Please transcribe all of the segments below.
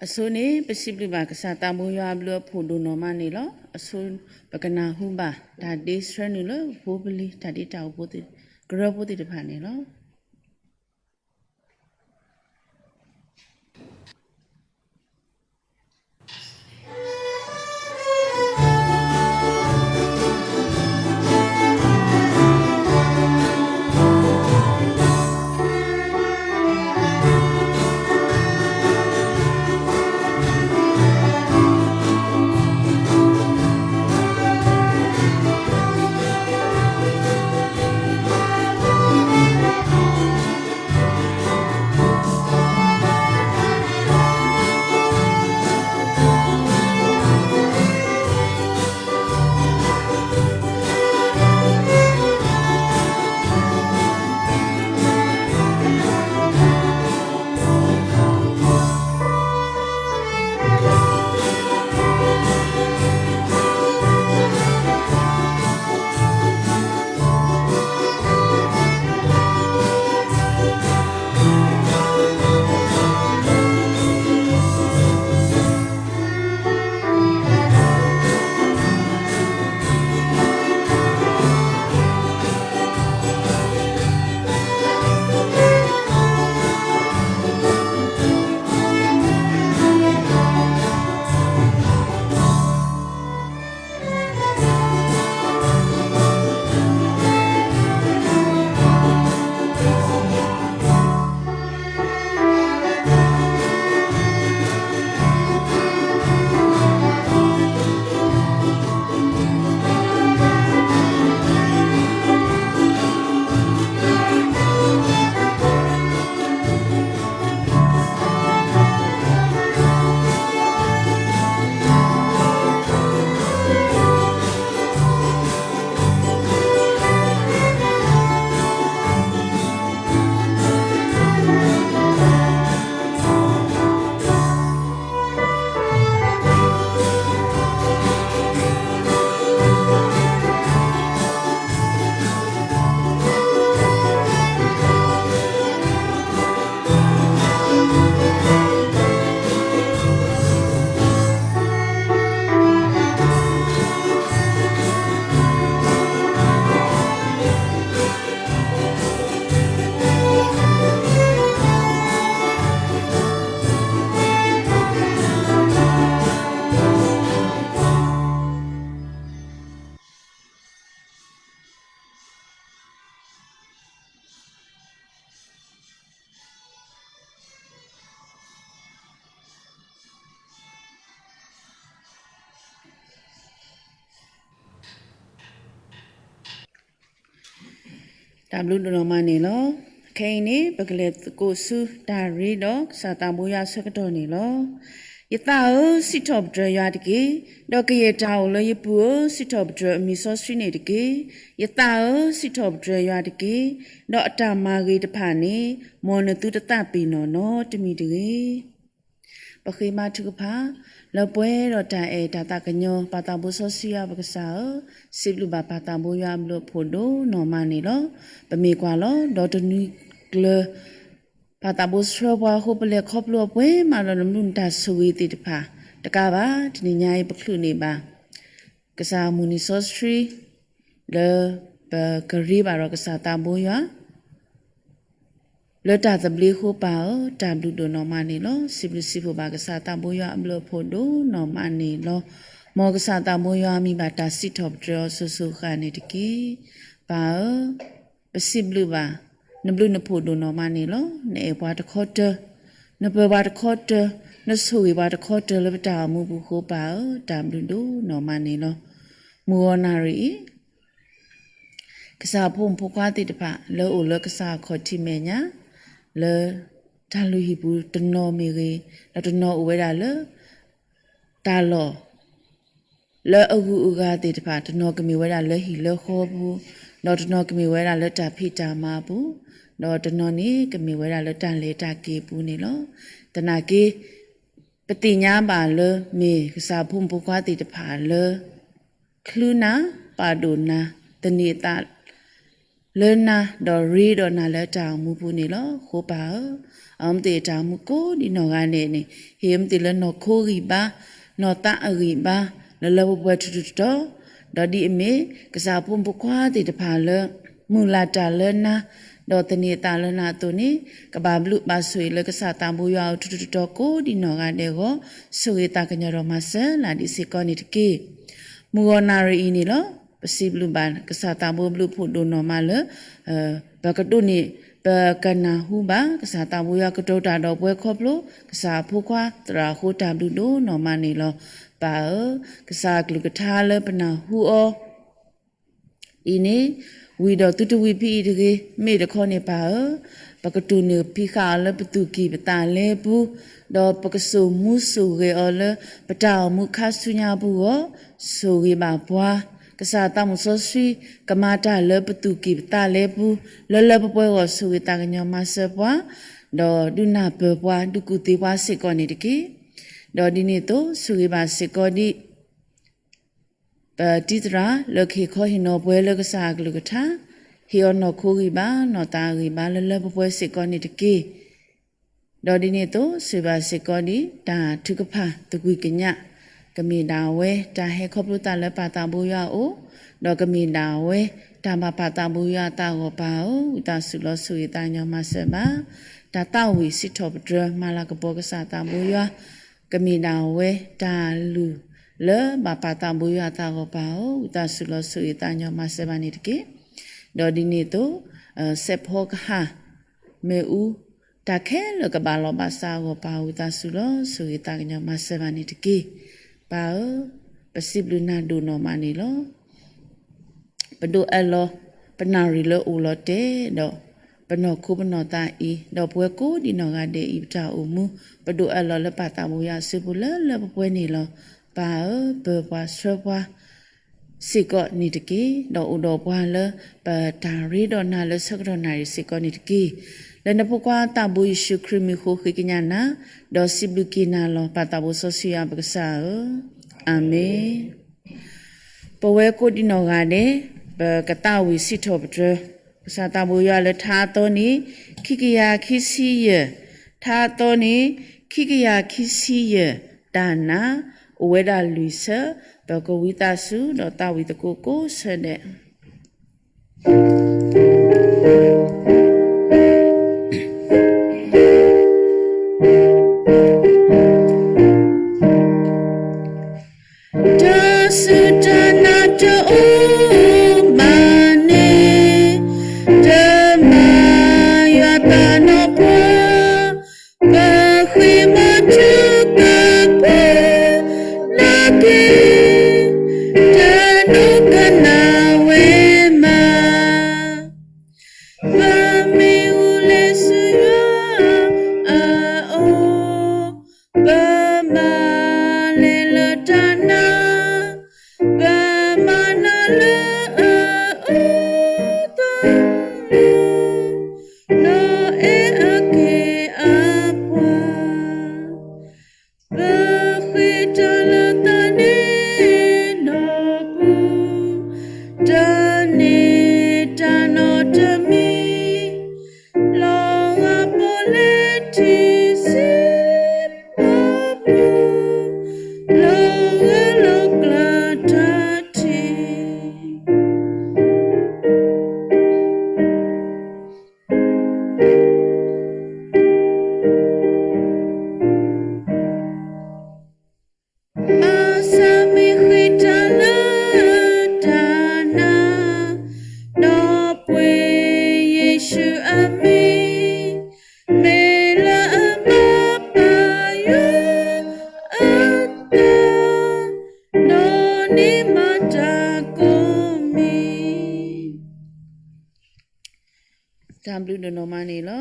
အဆိန့ၣ် ပစံးဘျုးဘၣ်ကစၢ်သးဘိယွၤအဘျုးအဖှိၣ်ဒိၣ်နီၢ်မးန့ၣ်လီၤ. အဆိ ပကနၢ်ဟူဘၣ်တၢ်ဒ့ဆှၢနုာ်လၢ ဖိပလံၤ တၢ်ဒ့တၢ်အူဖိသ့ၣ် ကရၢဖိသ့ၣ်တဖၣ်န့ၣ်လီၤ. တၢ်ဘျုးဒိၣ်နီၢ်မးန့ၣ်လီၤ. ခဲအံၤန့ၣ် ပကလဲၤသကိးဆူတၢ်ရ့ဒီးကစၢ်သးဘိယွၤအဆၢကတီၢ်န့ၣ်လီၤ. ယသးဧၢ, စံးထီၣ်ပတြၢၤယွၤတက့ၢ်, ဒီးကယဲၢ်တၢ်အိၣ်လၢယပူၤဧၢ, စံးထီၣ်ပတြၢၤအမံၤစီဆှံန့ၣ်တက့ၢ်. ယသးဧၢ, စံးထီၣ်ပတြၢၤယွၤတက့ၢ်, ဒီးအတၢ်မၤဂ့ၤတဖၣ်န့ၣ် မ်နသုတသးပ့ၤနီၣ်နီတမံၤတဂ့ၤ. ပဃ့ဘါထုကဖၣ်, လၢပှဲၤဒီးတၢ်အဲၣ်တၢ်သးကညီၤ ပၢ်သးဘိစီဆှံယွၤပကစၢ်ဧၢ, စံးဘျုးဘၣ်ပၢ်သးဘိယွၤအဘျုးအဖှိၣ်ဒိၣ်နီၢ်မးန့ၣ်လီၤ. ပမ့ၢ်ကွၢ်လီၤ ဒီးတနွံကျၢၤ ပၢ်သးဘိဆှၢပှၤအဃိ ပလဲၤခီဖျိအပှဲၤမးဒီးနဘျုးနတၢ်ဆိၣ်ဂ့ၤသ့ၣ်တဖၣ်တကးဘၣ်, တနံၤညါအံၤပချုးန့ၢ်ဘၣ် ကစၢ်အမုၢ်နံၤစီဆှံ လၢပကရ့ဘၣ်ဒီးကစၢ်သးဘိယွၤ လၢတၢ်သဘျ့အဃိပၢ်ဧၢ, တၢ်ဘျုးဒိၣ်နီၢ်မးန့ၣ်လီၤ. စံးဘျုးစံးဖှိၣ်ဘၣ်ကစၢ်သးဘိယွၤအဘျုးအဖှိၣ်ဒိၣ်နီၢ်မးန့ၣ်လီၤ. မ်ကစၢ်သးဘိယွၤအမံၤဘၣ်တၢ်စံးထီၣ်ပတြၢၤအီၤစိၤစိၤဃၣ်န့ၣ်တက့ၢ်. ပၢ်ဧၢ, ပစံးဘျုးဘၣ် နဘျုးနဖှိၣ်ဒိၣ်နီၢ်မးန့ၣ်လီၤ. နအဲၣ်ပှၤတခီတၢၢ်, နပၢၤပှၤတခီတၢၢ်, နဆိၣ်ဂ့ၤပှၤတခီတၢၢ်လၢပတၢ်အိၣ်မူပူၤအဃိပၢ်ဧၢ, တၢ်ဘျုးဒိၣ်နီၢ်မးန့ၣ်လီၤ. မုၢ်ဂီၤနၣ်ရံၣ်အံၤ ကစၢ်ဖိမုၣ်ဖိခွါသ့ၣ်တဖၣ် လၢအိၣ်လၢကစၢ်အခီၣ်ထံးမဲာ်ညါ လၢတၢ်လုၢ်ဟံၣ်ပူၤတနီၤမ့ၢ်ဂ့ၤ, ဒီးတနီၤအိၣ်ဝဲဒၣ်လၢ တၢ်လီၢ် လၢအဂုၤအဂၤသ့ၣ်တဖၣ် တနီၤကမ့ၢ်ဝဲဒၣ်လၢဟံၣ်လၢဃီပူၤ, ဒီးတနီၤကမ့ၢ်ဝဲဒၣ်လၢတၢ်ဖံးတၢ်မၤအပူၤ, ဒီးတနီၤန့ၣ်ကမ့ၢ်ဝဲဒၣ်လၢတၢ်လဲၤတၢ်က့ၤအပူၤန့ၣ်လီၤ. သနာ်က့ ပသ့ၣ်ညါဘၣ်လၢမ့ၢ်ကစၢ်ဖိမုၣ်ဖိခွါသ့ၣ်တဖၣ်လၢ ချုးနၤ, ပာ်ဒိၣ်နၤ, သန့ၤအသး လၢနၤ ဒီးရ့ဒီးနၤလၢတၢ်အိၣ်မူပူၤန့ၣ်လီၤ. ဃိပၢ်ဧၢ, အဝဲသ့ၣ်တၢ်အိၣ်မူကိးဒံးနီၢ်ဂၤဒဲးန့ၣ် ဟ့ၣ်အဝဲသ့ၣ်လၢနီၢ်ခိဂံၢ်ဘါ, နီၢ်သးအဂံၢ်ဘါ လၢလၢပှဲၤပှဲၤထူထူတီတီ, ဒီးဒ်အမ့ၢ် ကစၢ်ဖိမုၣ်ဖိခွါသ့ၣ်တဖၣ်လၢ မုၢ်လၢ်တၢ်လၢနၤ ဒီးသန့ၤအသးလၢနၤအသိးန့ၣ် ကဘၣ်ဘျုးဘၣ်ဆိၣ်ဂ့ၤလၢကစၢ်သးဘိယွၤအအိၣ်ထူထူတီတီကိးဒံးနီၢ်ဂၤဒဲးအဂီၢ် ဆိၣ်ဂ့ၤသးကညီၤဒီးမၤစၢၤလၢ်ဒံးစ့ၢ်ကီးန့ၣ်တက့ၢ်. မုၢ်ဂီၤနၣ်ရံၣ်အံၤန့ၣ်လီၤ. ပစံးဘျုးဘၣ်ကစၢ်သးဘိဘျုးဖှိၣ်ဒိၣ်နီၢ်မးလၢ ပကဒိးန့ၢ် ပကနၢ်ဟူဘၣ် ကစၢ်သးဘိယွၤကတိၤတၢ်ဒီးပှၤခီဖျိ ကစၢ်အဖိခွါသရၣ်အဃိတၢ်ဘျုးဒိၣ်နီၢ်မးန့ၣ်လီၤ. ပၢ်ဧၢ, ကစၢ်အကလုၢ်ကထါလၢပနၢ်ဟူအီၤ အံၤန့ၣ် ဝံၤဒီးသုတဝံၤဖဲအံၤတဂ့ၤ, မ့ၢ်တခီန့ၣ်ပၢ်ဧၢ, ပကတိၢ်န့ၢ်ဖံးဃာ်အီၤလၢပသူၣ်ကံၢ်ပသးလဲပူၤ, ဒီးပကစိာ်မူစိာ်ဂဲၤအီၤလၢပတၢ်အိၣ်မူခါဆူညါပူၤအဂီၢ်, ဆိၣ်ဂ့ၤဘၣ်ပှၤ, ကစၢ်သးမုၣ်စီဆှံ ကမၤတၢ်လၢပသူၣ်ကံၢ်ပသးလဲပူၤ, လၢလၢပှဲၤပှဲၤအဂီၢ် ဆိၣ်ဂ့ၤသးကညီၤမၤစၢၤပှၤ, ဒီးဒုးနၢ်ပၢၢ်ပှၤ ဒုးကူၣ်သ့ပှၤစ့ၢ်ကီးန့ၣ်တက့ၢ်. ဒီးဒ်န့ၣ်အသိး ဆိၣ်ဂ့ၤဘၣ်စ့ၢ်ကီးဒံး ပတံၤသရၣ်လၢကဟ့ၣ်ခီဟ့ၣ်နီၤပှၤလၢကစၢ်အကလုၢ်ကထါ, ဟ့ၣ်အီၤနီၢ်ခိဂံၢ်ဘါ နီၢ်သးဂံၢ်ဘါလၢလၢပှဲၤပှဲၤစ့ၢ်ကီးန့ၣ်တက့ၢ်. ဒီးဒ်န့ၣ်အသိး ဆိၣ်ဂ့ၤဘၣ်စ့ၢ်ကီးဒံး တၢ်ထုကဖၣ်သကွံာ်ကညး, ကမ့ၢ်ဒၣ်ဝဲ တၢ်ဟဲခီဖျိသးလၢပၢ်သးဘိယွၤအအိၣ်, ဒီးကမ့ၢ်ဒၣ်ဝဲ တၢ်ဘၣ်ပၢ်သးဘိယွၤအသးအဂီၢ်ပၢ်ဧၢ, ဝံသးစူၤလီၤဆိၣ်ဂ့ၤသးကညီၤမၤစၢၤဘၣ်, တၢ်သးဝံၣ်စံးထီၣ်ပတြၢၤ မၤလၤကပီၤကစၢ်သးဘိယွၤ ကမ့ၢ်ဒၣ်ဝဲ တၢ်လုၢ်လၢဘၣ်ပာ်သးဘိယွၤအသးအဂီၢ်ပၢ်ဧၢ, ဝံသးစူၤလီၤဆိၣ်ဂ့ၤသးကညီၤမၤစၢၤဘၣ်န့ၣ်တက့ၢ်. ဒီးဒ်န့ၣ်အသိး စဲးဖီကဟၣ် မ့ၣ်အူ တၢ်ခဲလၢာ်ကဘၣ်လီၤဘၣ်စးအဂီၢ်ပၢ်ဧၢ, ဝံသးစူၤလီၤဆိၣ်ဂ့ၤသးကညီၤမၤစၢၤဘၣ်န့ၣ်တက့ၢ်. ပၢ်ဧၢ, ပစံးဘျုးနၤဒိၣ်နီၢ်မးန့ၣ်လီၤ. ပဒိးအၢၣ်လီၤ ပနၣ်ရံၣ်လၢအိၣ်လီၤတဲာ်ဒီး ပနီၢ်ခိပနီၢ်သးအံၤ, ဒီးပဝဲကိးဒံးနီၢ်ဂၤဒဲးအံၤ ပတၢ်အိၣ်မူ, ပဒိးအၢၣ်လီၤလၢပၢ်သးဘိယွၤအစုပူၤလၢလၢပှဲၤပှဲၤန့ၣ်လီၤ. ပၢ်ဧၢ, ပၢၤပှၤဆှၢပှၤ စ့ၢ်ကီးန့ၣ်တက့ၢ်. ဒီးအိၣ်ဒီးပှၤလၢ ပတၢ်ရ့ဒီးနၤလၢဆၢကတီၢ်နၣ်ရံၣ်စ့ၢ်ကီးန့ၣ်တက့ၢ်. လၢနဖိခွါသးဘိယ့ၣ်ၡူးခရံာ်မံၤဃိဃ့ကညးနၤ, ဒီးစံးဘျုးက့ၤနၤလီၤ ပၢ်သးဘိစီဆှံယွၤပကစၢ်ဧၢ, အၤမ့ၣ်. ပဝဲကိးဒံးနီၢ်ဂၤဒဲး ပကသးဝံၣ်စံးထီၣ်ပတြၢၤ ကစၢ်သးဘိယွၤလၢထါအသီန့ၣ် ခံကယၤခံဆံယဲၢ်, ထါအသီန့ၣ် ခံကယၤခံဆံယဲၢ်, တၢ်နာ် အိၣ်ဝဲဒၣ်လွံၢ်ဆၢ, ပကဝံသးစူၤ ဒီးသးဝံၣ်သကိးကိးဆၢဒဲး တၢ်စူၢ်တၢ်နာ်တအိၣ်ဘၣ်န့ၣ်, တမၤယွၤသးနီၢ်ပှၢ်, ပဃ့မၤထူကပှဲၤနာ်က့ၤ, တၢ်ဒိကနၣ်ဝဲမး ပမ့ၢ်အိၣ်လၢစူၢ်ယွၤအအိၣ်, ပဘၣ်လဲၤလၢတၢ်နာ်, ပမၤနၢၤလၢအအိၣ်သး, ဒီးအဲၣ်အက့ၢ်အပှၤ ပဃ့တၢ်လၢတၢ်န့ၣ်နီၢ်ပူၤ, တၢ်န့ၣ်တၢ်နီတမံၤ, လီၤဂာ်ပီၣ်လဲၣ်ထံဆၢပူၤ, လီၤဂာ်လီၤကျၢ်တၢ်ထံး ဘၣ်ဆၣ်မ့ၢ်ဃ့တၢ်လၢတၢ်နာ်, ဒီးပှ့ၤယ့ၣ်ၡူးအမံၤ, မ့ၢ်လၢအမၤပာ်ယွၤအသး, ဒီးန့ၢ်မၤတၢ်ကိးမံၤ တၢ်ဘျုးဒိၣ်နီၢ်မးန့ၣ်လီၤ.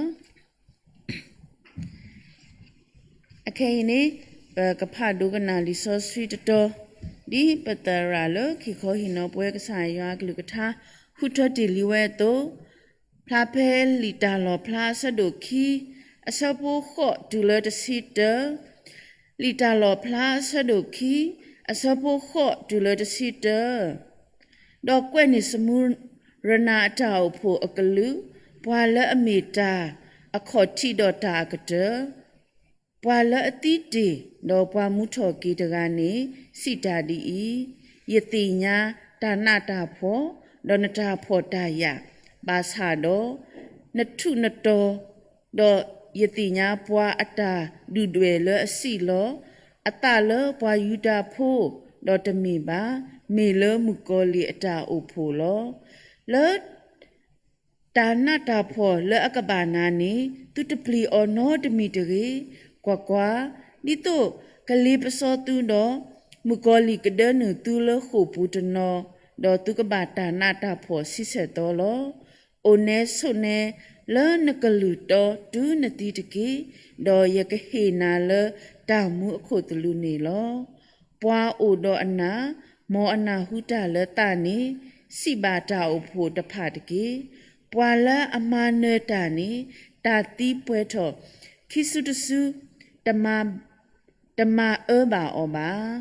အခဲအံၤန့ၣ် ပကဖးဒိကနၣ်လံာ်စီဆှံတတီၤ, ဒ်ပသရၣ်လၢကဟ့ၣ်ခီဟ့ၣ်နီၤပှၤကစၢ်ယွၤအကလုၢ်ကထါ ဃုထၢတ့ၢ်လံဝဲအသိး, ဖျါဖဲလံာ်တၢ်လီၣ်ဖျါအဆၢဒိၣ်ခံ, အဆၢဖိဃိးတုၤလၢတဆံတၢ, လံာ်တၢ်လီၣ်ဖျါအဆၢဒိၣ်ခံ, အဆၢဖိဃိးတုၤလၢတဆံတၢ ဒီးကွဲးန့ၢ်စမူ ရၢနၤအတၢ်အိၣ်ဖှိၣ်အကလုာ်, ပှၤလၢအမ့ၢ်တၢ်အခီၣ်ထံးဒီးတၢ်အကတၢၢ်, ပှၤလၢအသံတ့ၢ်, ဒီးပှၤမူထီၣ်က့ၤတဂၤန့ၣ် စံးတၢ်ဒ်အံၤ, ယသ့ၣ်ညါတၢ်နးတၢ်ဖှီၣ်, ဒီးနတၢ်ဖှီၣ်တၢ်ယာ်, ဘၣ်ဆၣ်ဒီး နထူးနတီၤ, ဒီးယသ့ၣ်ညါပှၤအတၢ်ဒုၣ်ဒွဲၣ်လၢအဆံးလီၤ, အသးလၢပှၤယူဒၤဖိ, ဒီးတမ့ၢ်ဘၣ်, မ့ၢ်လၢမုၣ်ကီၤလံၢ်အတၢ်အိၣ်ဖှိၣ်လီၤ. လၢ တၢ်နးတၢ်ဖှီၣ်လၢအကဘၣ်နၤန့ၣ် သုတပျံၤအီၤနီတမံၤတဂ့ၤ. ကွၢ်ကွၢ်, ဒ်သိးကလ့ပစီသုဒီး မုၣ်ကီၤလံၢ်ကဒၢနုာ်သုလၢဃိာ်ပူၤတနီၤ, ဒီးသုကဘၣ်တၢ်နးတၢ်ဖှီၣ်ဆံဆဲၣ်သီလီၤ. အိၣ်နဲဆိးနဲလၢနကလုၢ်တီတုၤနသံတက့ၢ်, ဒီးယကဟ့ၣ်နၤလၢတၢ်မူအခိၣ်သလုးန့ၣ်လီၤ. ပှၤအိၣ်ဒီးအနၢ်, မ်အနၢ်ဟူတၢ်လၢသးန့ၣ်, စံးဘၣ်တၢ်အိၣ်ဖှိၣ်တဖၣ်တက့ၢ်. ပှၤလၢအမၤနၢၤတၢ်န့ၣ်, တၢ်သံပှဲၤထီၣ်ခံစုတစု, တမၤအၢဘၣ်အီၤဘၣ်.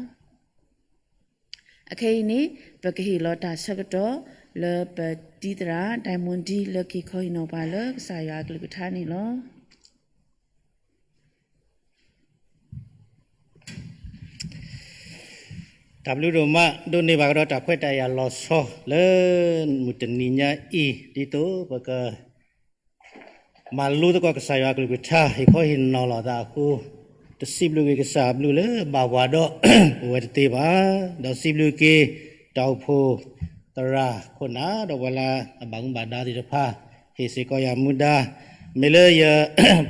အခဲအံၤန့ၣ် ပကဟ့ၣ်လီၤတၢ်ဆၢကတီၢ်လၢပတံၤသရၣ် ဒိၣ်မူဒံ လၢက့ၤခီဟ့ၣ်နီၤပှၤလၢကစၢ်ယွၤအကလုၢ်ကထါန့ၣ်လီၤ. တၢ်ဘျုးဒိၣ်မး ဒိးန့ၢ်ဘၣ်ကဒီးတၢ်ခွဲးတၢ်ယာ်လီၤဆီ လၢမုၢ်တနံၤညါအံၤ ဒ်သိးပက မၤလိသကိးကစၢ်ယွၤအကလုၢ်ကထါ ဟ့ၣ်ခီဟ့ၣ်နီၤလီၤသးအဃိ, တစံးဘျုးက့ၤကစၢ်အဘျုးလၢဘၣ်ပှၤဒီး အိၣ်ဝဲတသ့ဘၣ်, ဒီးစံးဘျုးက့ၤ တၢ်အိၣ်ဖှိၣ်သရၣ်ခိၣ်နၢ် ဒီးပှၤလၢအဘၣ်မူဘၣ်ဒါသ့ၣ်တဖၣ် ဟ့ၣ်စ့ၢ်ကီးယၤမူဒါ, မ့ၢ်လၢယ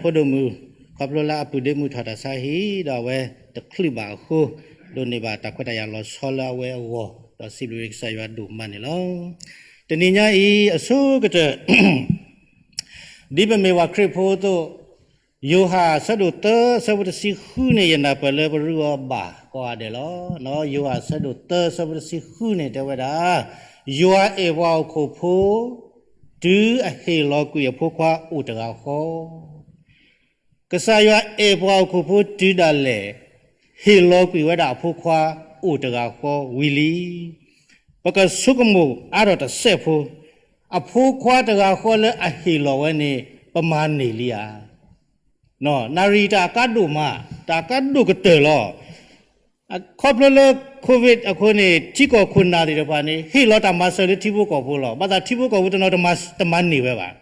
ဖိဒိၣ်မုၣ် ခီဖျိလၢအပုၢ်ဒ့မုၣ်ထီၣ်တၢ်ဆါဟံၣ် ဒီးအဝဲတချုးဘၣ်အဃိ, ဒိးန့ၢ်ဘၣ်တၢ်ခွဲးတၢ်ယာ်လီၤဆီလၢအဝဲအဂီၢ်, ဒီးစံးဘျုးက့ၤကစၢ်ယွၤဒိၣ်မးန့ၣ်လီၤ. တနံၤညါအံၤအဆိကတၢၢ် ဒ်ပမ့ၢ်ပှၤခရံာ်ဖိအသိး, ယိၤဟၣ်အဆၢဒိၣ်သၢ အဆၢဖိတဆံဃုန့ၣ် ယနၢ်ပၢၢ်လၢပရူအီၤဘၣ်ကိးဂၤဒဲးလီၤ. ယိၤဟၣ်အဆၢဒိၣ်သၢ အဆၢဖိတဆံဃုန့ၣ် တဲဝဲဒၣ်, ယွၤအဲၣ်ပှၤဟီၣ်ခိၣ်ဖိ တုၤအဟ့ၣ်လီၤကွံာ်အဖိခွါအိၣ်တဂၤဃီ ကစၢ်ယွၤအဲၣ်ပှၤဟီၣ်ခိၣ်ဖိတုၤဒၣ်လဲာ် ဟ့ၣ်လီၤကွံာ်ဝဲဒၣ်အဖိခွါအိၣ်တဂၤဃီဝံၤလံ. ပကဆိကမိၣ်အါထီၣ်တစဲးဖိ, အဖိခွါတဂၤဃီလၢအဟ့ၣ်လီၤဝဲန့ၣ် ပမၤန့ၢ်လံဧါ. နၣ်ရံၣ်တၢ်ကါဒိၣ်မး, တၢ်ကါဒိၣ်ကတၢၢ်လီၤ. ခီဖျိလၢ COVID အဃိန့ၣ် ထံကီၢ်ခိၣ်နၢ်သ့ၣ်တဖၣ်န့ၣ် ဟ့ၣ်လီၤတၢ်မၤစၢၤလၢထံဖိကီၢ်ဖိလီၤ. ဘၣ်ဆၣ်ထံဖိကီၢ်ဖိတနီၤတမၤန့ၢ်ဝဲဘၣ်,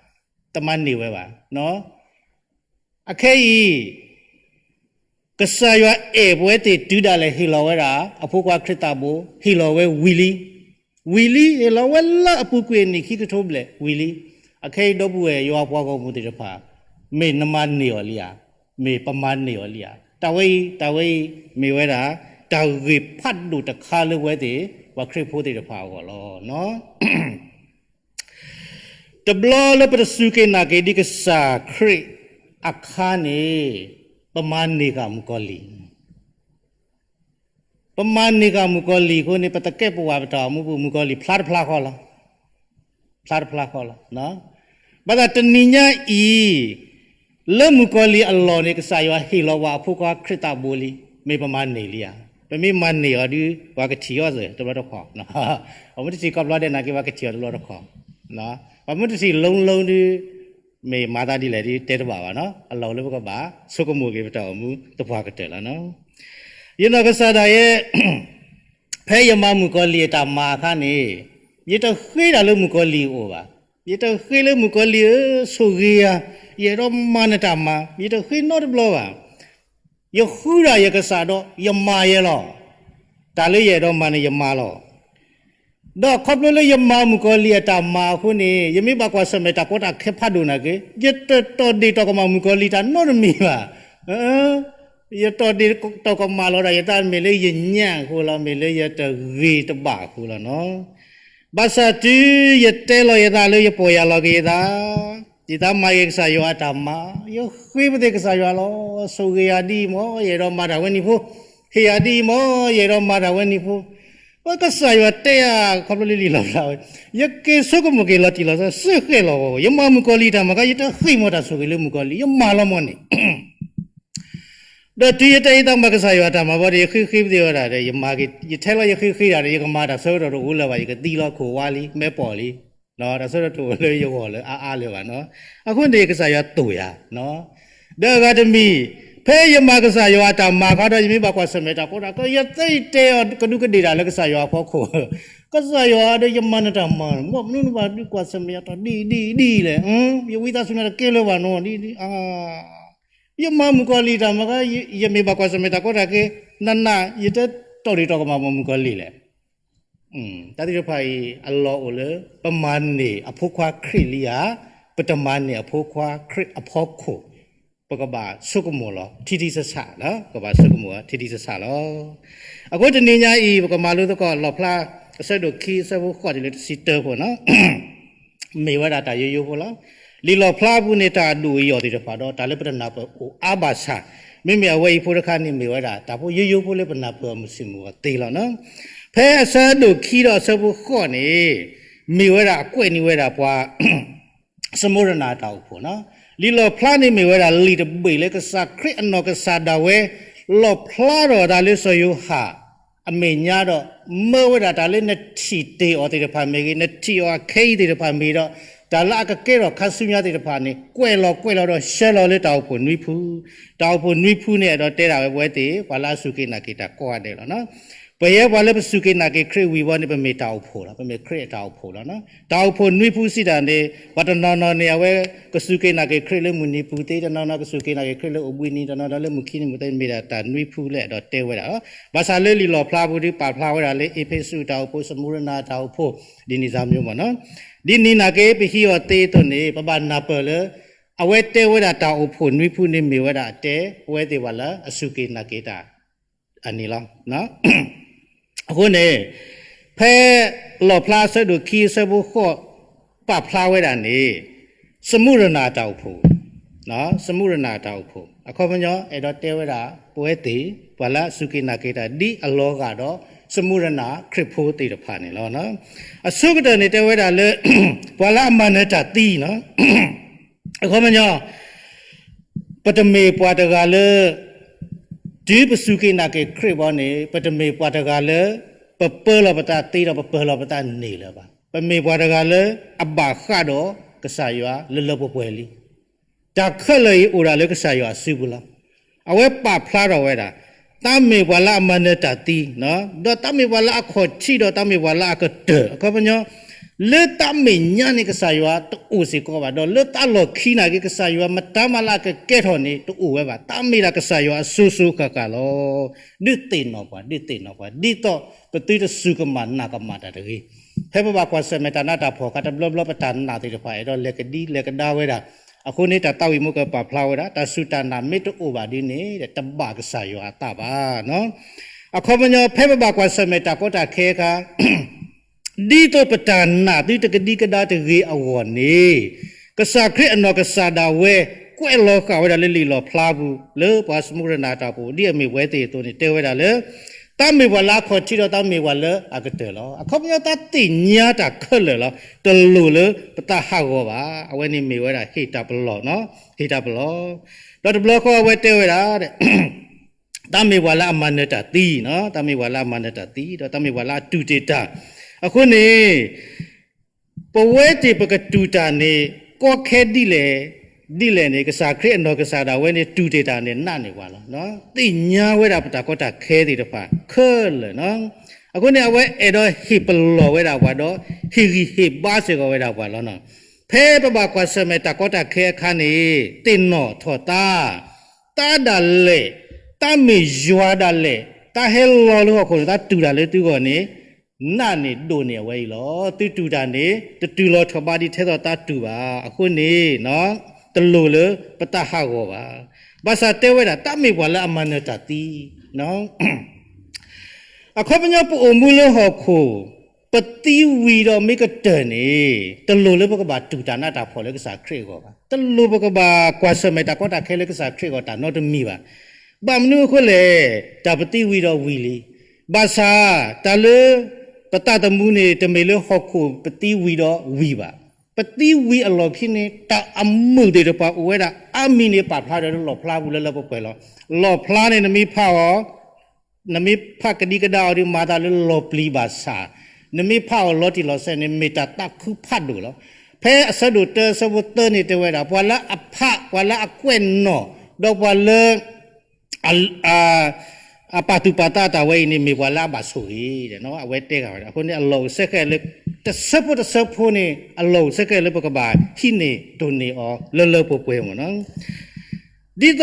တမၤန့ၢ်ဝဲဘၣ်. အခဲအံၤ ကစၢ်ယွၤအဲၣ်ပဝဲသ့ၣ်တုၤဒၣ်လဲာ်ဟ့ၣ်လီၤဝဲဒၣ် အဖိခွါခရံာ်သးဘိ, ဟ့ၣ်လီၤဝဲဝံၤလံ, ဝံၤလံ ဟ့ၣ်လီၤဝဲလၢအပူၤကွံာ်အနံၣ်ခံကထိဘျဲၣ်ဝံၤလံ. အခဲအံၤဒီပုၢ်ဝဲၢ်ယွၤပှၤဂီၢ်မုၢ်သ့ၣ်တဖၣ် မ့ၢ်နမၤန့ၢ်အီၤလံဧါ, မ့ၢ်ပမၤန့ၢ်အီၤလံဧါ. တၢ်ဝဲအံၤ, တၢ်ဝဲအံၤ မ့ၢ်ဝဲဒၣ် တၢ်ဂ့ၢ်ဖးဒိၣ်တခါလၢပဝဲသ့ၣ် ပှၤခရံာ်ဖိသ့ၣ်တဖၣ်အဂီၢ်လီၤ. တဘျီလၢပတစူၢ်က့ၤနာ်က့ၤဒ်ကစၢ်ခရံာ်အခါန့ၣ်, ပမၤန့ၢ်ဃာ်မုၣ်ကီၤလံၢ်, ပမၤန့ၢ်ဃာ်မုၣ်ကီၤလံၢ်အဃိန့ၣ် ပသကဲးပဝးပတၢ်အိၣ်မူပူၤ မုၣ်ကီၤလံၢ်ဖျါတဖျါဃီလီၤ. ဖျါတဖျါဃီလီၤ. ဘၣ်ဆၣ်တနံၤညါအံၤ လၢမုၣ်ကီၤလံၢ်အလီၢ်န့ၣ် ကစၢ်ယွၤဟ့ၣ်လီၤဝဲအဖိခွါခရံာ်သးဘိလံ, မ့ၢ်ပမၤန့ၢ်လံဧါ. ပမ့ၢ်မၤန့ၢ်အီၤဒုး ပှၤကထံၣ်အီၤစ့ၢ်တဘျီတခီၣ်, ပမ့ၢ်တထံၣ်ခီဖျိဒဲးနာ်က့ ပှၤကထံၣ်အီၤတဘျီတခီၣ်, ပမ့ၢ်တထံၣ် လုံးလုံး ဒုး မ့ၢ်မၤသးဒ်လဲၣ်ဒုး တဲတဘၣ်ဘၣ်နီၤ, အလီၢ်လၢပကဘၣ်ဆိကမိၣ်က့ၤပတၢ်အိၣ်မူသပှၢ်ကတၢၢ်လီၤ. ယနီၢ်ကစၢ်ဒၣ်ယဲ ဖဲယမၤမုၣ်ကီၤလံၢ်အတၢ်မၤအခါန့ၣ်, ယတဃ့ဒၣ်လၢမုၣ်ကီၤလံၢ်အအိၣ်ဘၣ်. ယတဃ့လၢမုၣ်ကီၤလံၢ်ဧၢ, ဆိၣ်ဂ့ၤယၤ, ယအဲၣ်ဒိးမၤနတၢ်မၤ, ယတဃ့နီတဘျီဘၣ်. ယဃုဒၣ်ယကစၢ်ဒီး ယမၤယဲလီၤ. တၢ်လၢယအဲၣ်ဒိးမၤန့ၣ် ယမၤလီၤ. ဒီးခီဖျိလၢယမၤမုၣ်ကီၤလံၢ်အတၢ်မၤအဃိန့ၣ်, ယမ့ၢ်ဘၣ်ကွၢ်ဆၢၣ်မဲာ်တၢ်ကီတၢ်ခဲဖးဒိၣ်နာ်က့, ယတတီၢ်ဒ့ၣ်တီၢ်ကမၣ်မုၣ်ကီၤလံၢ်တၢ်နီတမံၤဘၣ်. ယတီၢ်ဒ့ၣ်တီၢ်ကမၣ်လီၤဒၣ်ယသး မ့ၢ်လၢယညံ့အဃိလီၤ, မ့ၢ်လၢယတဂ့ၤတဘၣ်အဃိလီၤနီၤ. ဘၣ်ဆၣ်တုၤယတဲလီၤယသးလၢယပီၢ်ယၢ်လီၤက့ၤယသး, ယသးမၤက့ၤကစၢ်ယွၤအတၢ်မၤ, ယဃ့ပသ့ၣ်ကစၢ်ယွၤလီၤ. ဆိၣ်ဂ့ၤယၤဒ်အံၤမ့ၢ် ယအဲၣ်ဒိးမၤတၢ်ဝဲန့ၣ်ဖိ, ဟ့ၣ်ယၤဒ်အံၤမ့ၢ် ယအဲၣ်ဒိးမၤတၢ်ဝဲန့ၣ်ဖိ, ပကစၢ်ယွၤတဲယၤ ခီဖျိလၢလံာ်လီၤဖျါဝဲ, ယက့ၤဆိကမိၣ်က့ၤလီၤတံၢ်လီၤဆဲး စ့ၢ်ဃဲးလီၤဝဲ, ယမၤမုၣ်ကီၤလံၢ်တၢ်မၤခါ ယတဃ့ၢ်မ့ၢ်တၢ်ဆိၣ်ဂ့ၤလၢမုၣ်ကီၤလံၢ်, ယမၤလီၤမ့ၢ်န့ၣ် ဒီးတုၤယတဲယသးမၤကစၢ်ယွၤအတၢ်မၤဘၣ်ဒီး ယဃ့ဃ့ပသ့ၣ်ဝဲဒၣ်ဒီး ယမၤက့ၤ ယထဲလီၤယဃ့ဃ့ဒၣ်ဒီး ယကမၤတၢ်ဆၢကတီၢ်တအိၣ်လၢၤဘၣ်, ယကသံလီၤခိၣ်ဝါလံ မဲာ်ပီၢ်လံ. တၢ်ဆၢကတီၢ်တအိၣ်လၢယဂီၢ်လၢအါအါလၢၤဘၣ်နီၤ. အဃိန့ၣ် ကစၢ်ယွၤတိာ်ယၤ ဒီးအဂၤတမံၤ, ဖဲယမၤကစၢ်ယွၤအတၢ်မၤအခါဒီး ယမ့ၢ်ဘၣ်ကွၢ်ဆၢၣ်မဲာ်တၢ်ကီတၢ်ခဲ ယသ့တဲအီၤကဒူးကဒ့ၣ်တၢ်လၢကစၢ်ယွၤအဖီခိၣ်, ကစၢ်ယွၤဒီး ယမၤနတၢ်မၤ မ့ၢ်မနုၤနဘၣ်ဒုးကွၢ်ဆၢၣ်မဲာ်ယၤတၢ်ဒ်ဒ်ဒ်လဲၣ်, ယဝံသးစူၤနၤတကဲလၢၤဘၣ်နီၤ, ဒ်ဒ် ယမၤမုၣ်ကီၤလံၢ်တၢ်မၤခါ, ယမ့ၢ်ဘၣ်ကွၢ်ဆၢၣ်မဲာ်တၢ်ကီတၢ်ခဲ နးနး ယတတီၢ်ဒံးတီၢ်ကမၣ်မၤမုၣ်ကီၤလံၢ်လဲၣ်. တၢ်သ့ၣ်တဖၣ်အံၤ အလီၢ်အိၣ်လၢ ပမၤန့ၢ်အဖိခွါခရံာ်လံဧါ, ပတမၤန့ၢ်အဖိခွါခရံာ်အဖီခိၣ်, ပကဘၣ်ဆိကမိၣ်လီၤ ထံထံဆးဆး, ပကဘၣ်ဆိကမိၣ်ထံထံဆးဆးလီၤ. အဃိတနံၤညါအံၤ ပကမၤလိသကိးလီၣ်ဖျါ အဆၢဒိၣ်ခံ အဆၢဖိဃိးတုၤလၢတဆံတၢဖိနီၤ မ့ၢ်ဝဲဒၣ်တၢ်ယိယိဖိလီၤ. လံာ်လီၣ်ဖျါအပူၤန့ၣ် တၢ်အဒိၣ်အယိာ်သ့ၣ်တဖၣ်ဒီး တၢ်လၢပတနၢ်ပၢၢ်အိၣ်အါဘၣ်ဆၣ်, မ့မ့ၢ်အဝဲအံၤဖိတခါန့ၣ် မ့ၢ်ဝဲဒၣ်တၢ်ဖိယိယိဖိလၢပနၢ်ပၢၢ်အီၤမုၢ်ဆ့ၣ်မုၢ်ဂီၤသ့လီၤ. ဖဲအဆၢဒိၣ်ခံဒီးအဆၢဖိဃိးန့ၣ် မ့ၢ်ဝဲဒၣ်အကွဲးန့ၢ်ဝဲဒၣ်ပှၤ စမူရနၤအတၢ်အိၣ်ဖှိၣ်နီၤ. လံာ်လီၣ်ဖျါန့ၣ်မ့ၢ်ဝဲဒၣ်လံာ်တဘ့ၣ်လၢကစၢ်ခရံာ်အနီၢ်ကစၢ်ဒၣ်ဝဲ လီၣ်ဖျါထီၣ်အသးလၢစီၤယိၤဟၣ်အမဲာ်ညါဒီး မၢဝဲဒၣ်တၢ်လၢနထံၣ်တ့ၢ်အီၤသ့ၣ်တဖၣ်မ့ၢ်ဂ့ၤ, နထံၣ်အီၤအခဲအံၤသ့ၣ်တဖၣ်မ့ၢ်ဒီး တၢ်လၢအကကဲထီၣ်ခါဆူညါသ့ၣ်တဖၣ်န့ၣ် ကွဲးလီၤကွဲးလီၤဒီးဆှၢလီၤလၢတၢ်အိၣ်ဖှိၣ်နွံဖု, တၢ်အိၣ်ဖှိၣ်နွံဖုန့ၣ် အဲၣ်ဒိးတဲဒၣ်ဝဲပဝဲသ့ၣ် ပှၤလၢအစူၢ်က့ၤနာ်က့ၤတၢ်ကိးဂၤဒဲးလီၤ. ပယဲပှၤလၢပစူၢ်က့ၤနာ်က့ၤခရံာ်ဝံၤဘီန့ၣ် ပမ့ၢ်တၢ်အိၣ်ဖှိၣ်လီၤ, ပမ့ၢ်ခရံာ်အတၢ်အိၣ်ဖှိၣ်လီၤ. တၢ်အိၣ်ဖှိၣ်နွံဖုစံးတၢ်န့ၣ် ပှၤတနီၤနီၤန့ၣ် အဝဲကစူၢ်က့ၤနာ်က့ၤခရံာ်လၢမုၢ်နံၤပူၤသ့, တနီၤနီၤကစူၢ်က့ၤနာ်က့ၤခရံာ်လၢအိၣ်ဘှံးနံၤ, တနီၤနီၤလၢမုၢ်ခံနံၤမုၢ်သ့, မ့ၢ်ဒၣ်တၢ်နွံဖုလၢအဲၣ်ဒိးတဲဝဲဒၣ်လီၤ. ဘၣ်ဆၣ်လၢလံာ်လီၣ်ဖျါပူၤဒီး ပာ်ဖျါဝဲဒၣ်လၢအ့းဖ့းစူးတၢ်အိၣ်ဖှိၣ်, စမူရနၤတၢ်အိၣ်ဖှိၣ်, ဒ်န့ၣ်စၢ်မ့ၢ်မ့ၢ်နီၤ. ဒ်န့ၣ်နာ်က့ ပဟံးအီၤသ့အသိးန့ၣ် ပဘၣ်နၢ်ပၢၢ်လၢ အဝဲတဲဝဲဒၣ်တၢ်အိၣ်ဖှိၣ်နွံဖုန့ၣ်မ့ၢ်ဝဲဒၣ်အတဲ အဝဲသ့ၣ်ပှၤလၢအစူၢ်က့ၤနာ်က့ၤတၢ် အန့ၣ်လီၤ. အဃိန့ၣ် ဖဲလီၣ်ဖျါအဆၢဒိၣ်ခံအဆၢဖိဃိး ပာ်ဖျါဝဲဒၣ်န့ၣ် စမူရနၤအတၢ်အိၣ်ဖှိၣ်, စမူရနၤအတၢ်အိၣ်ဖှိၣ် အခီပညီ အဲၣ်ဒိးတဲဝဲဒၣ် ပဝဲသ့ၣ် ပှၤလၢအစူၢ်က့ၤနာ်က့ၤတၢ်ဒ်အလီၤဂာ်ဒီး စမူရနၤခရံာ်ဖိသ့ၣ်တဖၣ်န့ၣ်လီၤ. အဆိကတၢၢ်န့ၣ်တဲဝဲဒၣ်လၢ ပှၤလၢအမၤနၢၤတၢ်သံနီၤ အခီပညီ ပတမ့ၢ်ပှၤတဂၤလၢ တုၤပစူၢ်က့ၤနာ်က့ၤခရံာ်ဘီန့ၣ် ပတမ့ၢ်ပှၤတဂၤလၢ ပပၢလီၤပသးသ့ဒီးပပၢလီၤပသးန့ၢ်လၢၤဘၣ်. ပမ့ၢ်ပှၤတဂၤလၢ အဘၣ်ဃးဒီးကစၢ်ယွၤလၢလၢပှဲၤပှဲၤလံ. တၢ်ခဲလၢာ်အံၤအိၣ်ဒၣ်လၢကစၢ်ယွၤအစုပူၤလီၤ. အဝဲပာ်ဖျါထီၣ်ဝဲဒၣ် တၢ်မ့ၢ်ပှၤလၢအမၤနၢၤတၢ်သံ, ဒီးတၢ်မ့ၢ်ပှၤလၢအခီၣ်ထံးဒီးတၢ်မ့ၢ်ပှၤလၢအကတၢၢ်, အခီပညီ လၢတၢ်မဲာ်ညါန့ၣ် ကစၢ်ယွၤတအိၣ်စ့ၢ်ကီးဘၣ်, ဒီးလၢတၢ်လီၢ်ခံနာ်က့ ကစၢ်ယွၤမတၤမၤလၢအကကဲထီၣ်န့ၣ် တအိၣ်ဝဲဘၣ်. တၢ်မ့ၢ်ဒၣ်ကစၢ်ယွၤအစိၤစိၤဃၣ်ဃၣ်လီၤ. ဒုးသ့ၣ်နီၣ်ပှၤ, ဒုးသ့ၣ်နီၣ်ပှၤ, ဒ်သိးပသုတစူၢ်ကမၣ်နာ်ကမၣ်တၢ်တဂ့ၤ. ဖဲပဘၣ်ကွၢ်ဆၢၣ်မဲာ်တၢ်နးတၢ်ဖှီၣ်အခါ တဘျီဘျီပတၢ်နာ်သ့ၣ်တဖၣ် အဲၣ်ဒိးလဲၤကဒံလဲၤကဒါဝဲဒၣ်. အဃိန့ၣ် တၢ်သးဝံၣ်မူကပာ်ဖျါဝဲဒၣ် တၢ်စူၢ်တၢ်နာ်မ့ၢ်တအိၣ်ဘၣ်ဒ်န့ၣ် တဘၣ်ကစၢ်ယွၤအသးဘၣ်. အခီပညီ ဖဲပဘၣ်ကွၢ်ဆၢၣ်မဲာ်တၢ်ကီတၢ်ခဲအခါ ဒ်သိးပတၢ်နာ်သုတကဒံကဒါတဂ့ၤအဂီၢ်န့ၣ် ကစၢ်ခရံာ်အနီၢ်ကစၢ်ဒၣ်ဝဲ ကွဲးလီၤဃာ်ဝဲဒၣ်လၢလံာ်လီၣ်ဖျါပူၤ လၢပှၤစမူရနၤတၢ်အိၣ်ဖှိၣ် ဒ်အမ့ၢ်ပဝဲသ့ၣ်အသိးန့ၣ် တဲဝဲဒၣ်လၢ တၢ်မ့ၢ်ပှၤလၢအခီၣ်ထံးဒီးတၢ်မ့ၢ်ပှၤလၢအကတၢၢ်လီၤ. အခီပညီတၢ်သ့ၣ်ညါတၢ်ခဲလၢာ်လီၤ. တလိၣ်လၢပသးဟးဂီၤဘၣ်. အဝဲန့ၣ်မ့ၢ်ဝဲဒၣ်ဟ့ၣ်တၢ်ပလီၢ်, ဟ့ၣ်တၢ်ပလီၢ်. ဒီးတဘျီဃီအဝဲတဲဝဲဒၣ် တၢ်မ့ၢ်ပှၤလၢအမၤနၢၤတၢ်သံ, တၢ်မ့ၢ်ပှၤလၢအမၤနၢၤတၢ်သံ ဒီးတၢ်မ့ၢ်ပှၤလၢအတူၢ်တ့ၢ်တၢ်. အဃိန့ၣ် ပဝဲသ့ၣ်ပကတူၢ်တၢ်န့ၣ် ကီခဲဒ်လဲၣ်, ဒ်လဲၣ်န့ၣ် ကစၢ်ခရံာ်အနီၢ်ကစၢ်ဒၣ်ဝဲန့ၣ် တူၢ်တ့ၢ်တၢ်န့ၣ် နာ်န့ၢ်ပှၤလီၤ. သ့ၣ်ညါဝဲဒၣ်ပတၢ်ကီတၢ်ခဲသ့ၣ်တဖၣ်ခဲလၢာ်. အဃိန့ၣ် အဝဲအဲၣ်ဒိးဟ့ၣ်ပလီၢ်ဝဲဒၣ်ပှၤဒီး ဟ့ၣ်ဂံၢ်ဟ့ၣ်ဘါစ့ၢ်ကီးဝဲဒၣ်ပှၤလီၤ. ဖဲပဘၣ်ကွၢ်ဆၢၣ်မဲာ်တၢ်ကီတၢ်ခဲအခါန့ၣ် သ့ၣ်နီၣ်ထီၣ်သါ တၢ်ဒၣ်လဲာ်, တၢ်မ့ၢ်ယွၤဒၣ်လဲာ်, တၢ်ဟဲလီၤလၢဟီၣ်ခိၣ်န့ၣ် တၢ်တူၢ်တၢ်လၢသုဂီၢ်န့ၣ် နာ်န့ၢ်ဒိၣ်န့ၢ်အဝဲအံၤလီၤ. သုတူၢ်တၢ်န့ၣ် တတုၤလီၤထီၣ်ဘးဒ်ထဲသိးတၢ်တူၢ်ဘၣ်. အဃိန့ၣ် တလိၣ်လၢပသးဟးဂီၤဘၣ်. ဘၣ်ဆၣ်တဲဝဲဒၣ် တၢ်မ့ၢ်ပှၤလၢအမၤနၢၤတၢ်သံ အခီပညီပအိၣ်မူလၢဟီၣ်ခိၣ် ပသံဝံၤဒီးမ့ၢ်ကတၢၢ်န့ၣ် တလိၣ်လၢပကဘၣ်တူၢ်တၢ်နးတၢ်ဖှီၣ်လၢကစၢ်ခရံာ်အဂီၢ်ဘၣ်. တလိၣ်ပကဘၣ်ကွၢ်ဆၢၣ်မဲာ်တၢ်ကီတၢ်ခဲလၢကစၢ်ခရံာ်အဂီၢ်တၢ်နီတမံၤဘၣ်. ဘၣ်မနုၤအဃိလဲၣ်, တၢ်ပသံဝံၤဒီးဝံၤလံ. ဘၣ်ဆၣ် တၢ်လၢပသးသမူန့ၣ် တမ့ၢ်လၢဟီၣ်ခိၣ်ပသံဝံၤဒီးဝံၤဘၣ်. ပသံဝံၤအလီၢ်ခံန့ၣ် တၢ်အမုာ်သ့ၣ်တဖၣ်အိၣ်ဝဲဒၣ်အါမံၤန့ၣ် ပာ်ဖျါဒီးလၢလီၣ်ဖျါပူၤလၢလၢပှဲၤပှဲၤလီၤ. လီၣ်ဖျါန့ၣ် နမ့ၢ်ဖးအီၤ နမ့ၢ်ဖးကဒံကဒါအီၤဒီး မၤသးလၢလီၤပျံၤဘၣ်ဆၣ်, နမ့ၢ်ဖးအီၤလီၤတံၢ်လီၤဆဲးန့ၣ် မ့ၢ်တၢ်သးခုဖးဒိၣ်လီၤ. ဖဲအဆၢဒိၣ်တၢ အဆၢဖိသၢန့ၣ် တဲဝဲဒၣ် ပှၤလၢအဖး, ပှၤလၢအကွဲးနီၣ်, ဒီးပှၤလၢ အပာ်သူၣ်ပာ်သးတၢ်ဝဲအံၤန့ၣ် မ့ၢ်ပှၤလၢအဘၣ်ဆိၣ်ဂ့ၤ, အဝဲတဲဂ့ၤဝဲဒၣ်. အဃိန့ၣ် အလီၢ်အိၣ်ဆၢကဲလၢ တဆၢဖိတဆၢဖိန့ၣ် အလီၢ်အိၣ်ဆၢကဲလၢပကဘၣ်ဟံးန့ၢ်တိၢ်န့ၢ်အီၤလၢလၢပှဲၤပှဲၤမ့ၢ်နီၤ. ဒ်သိး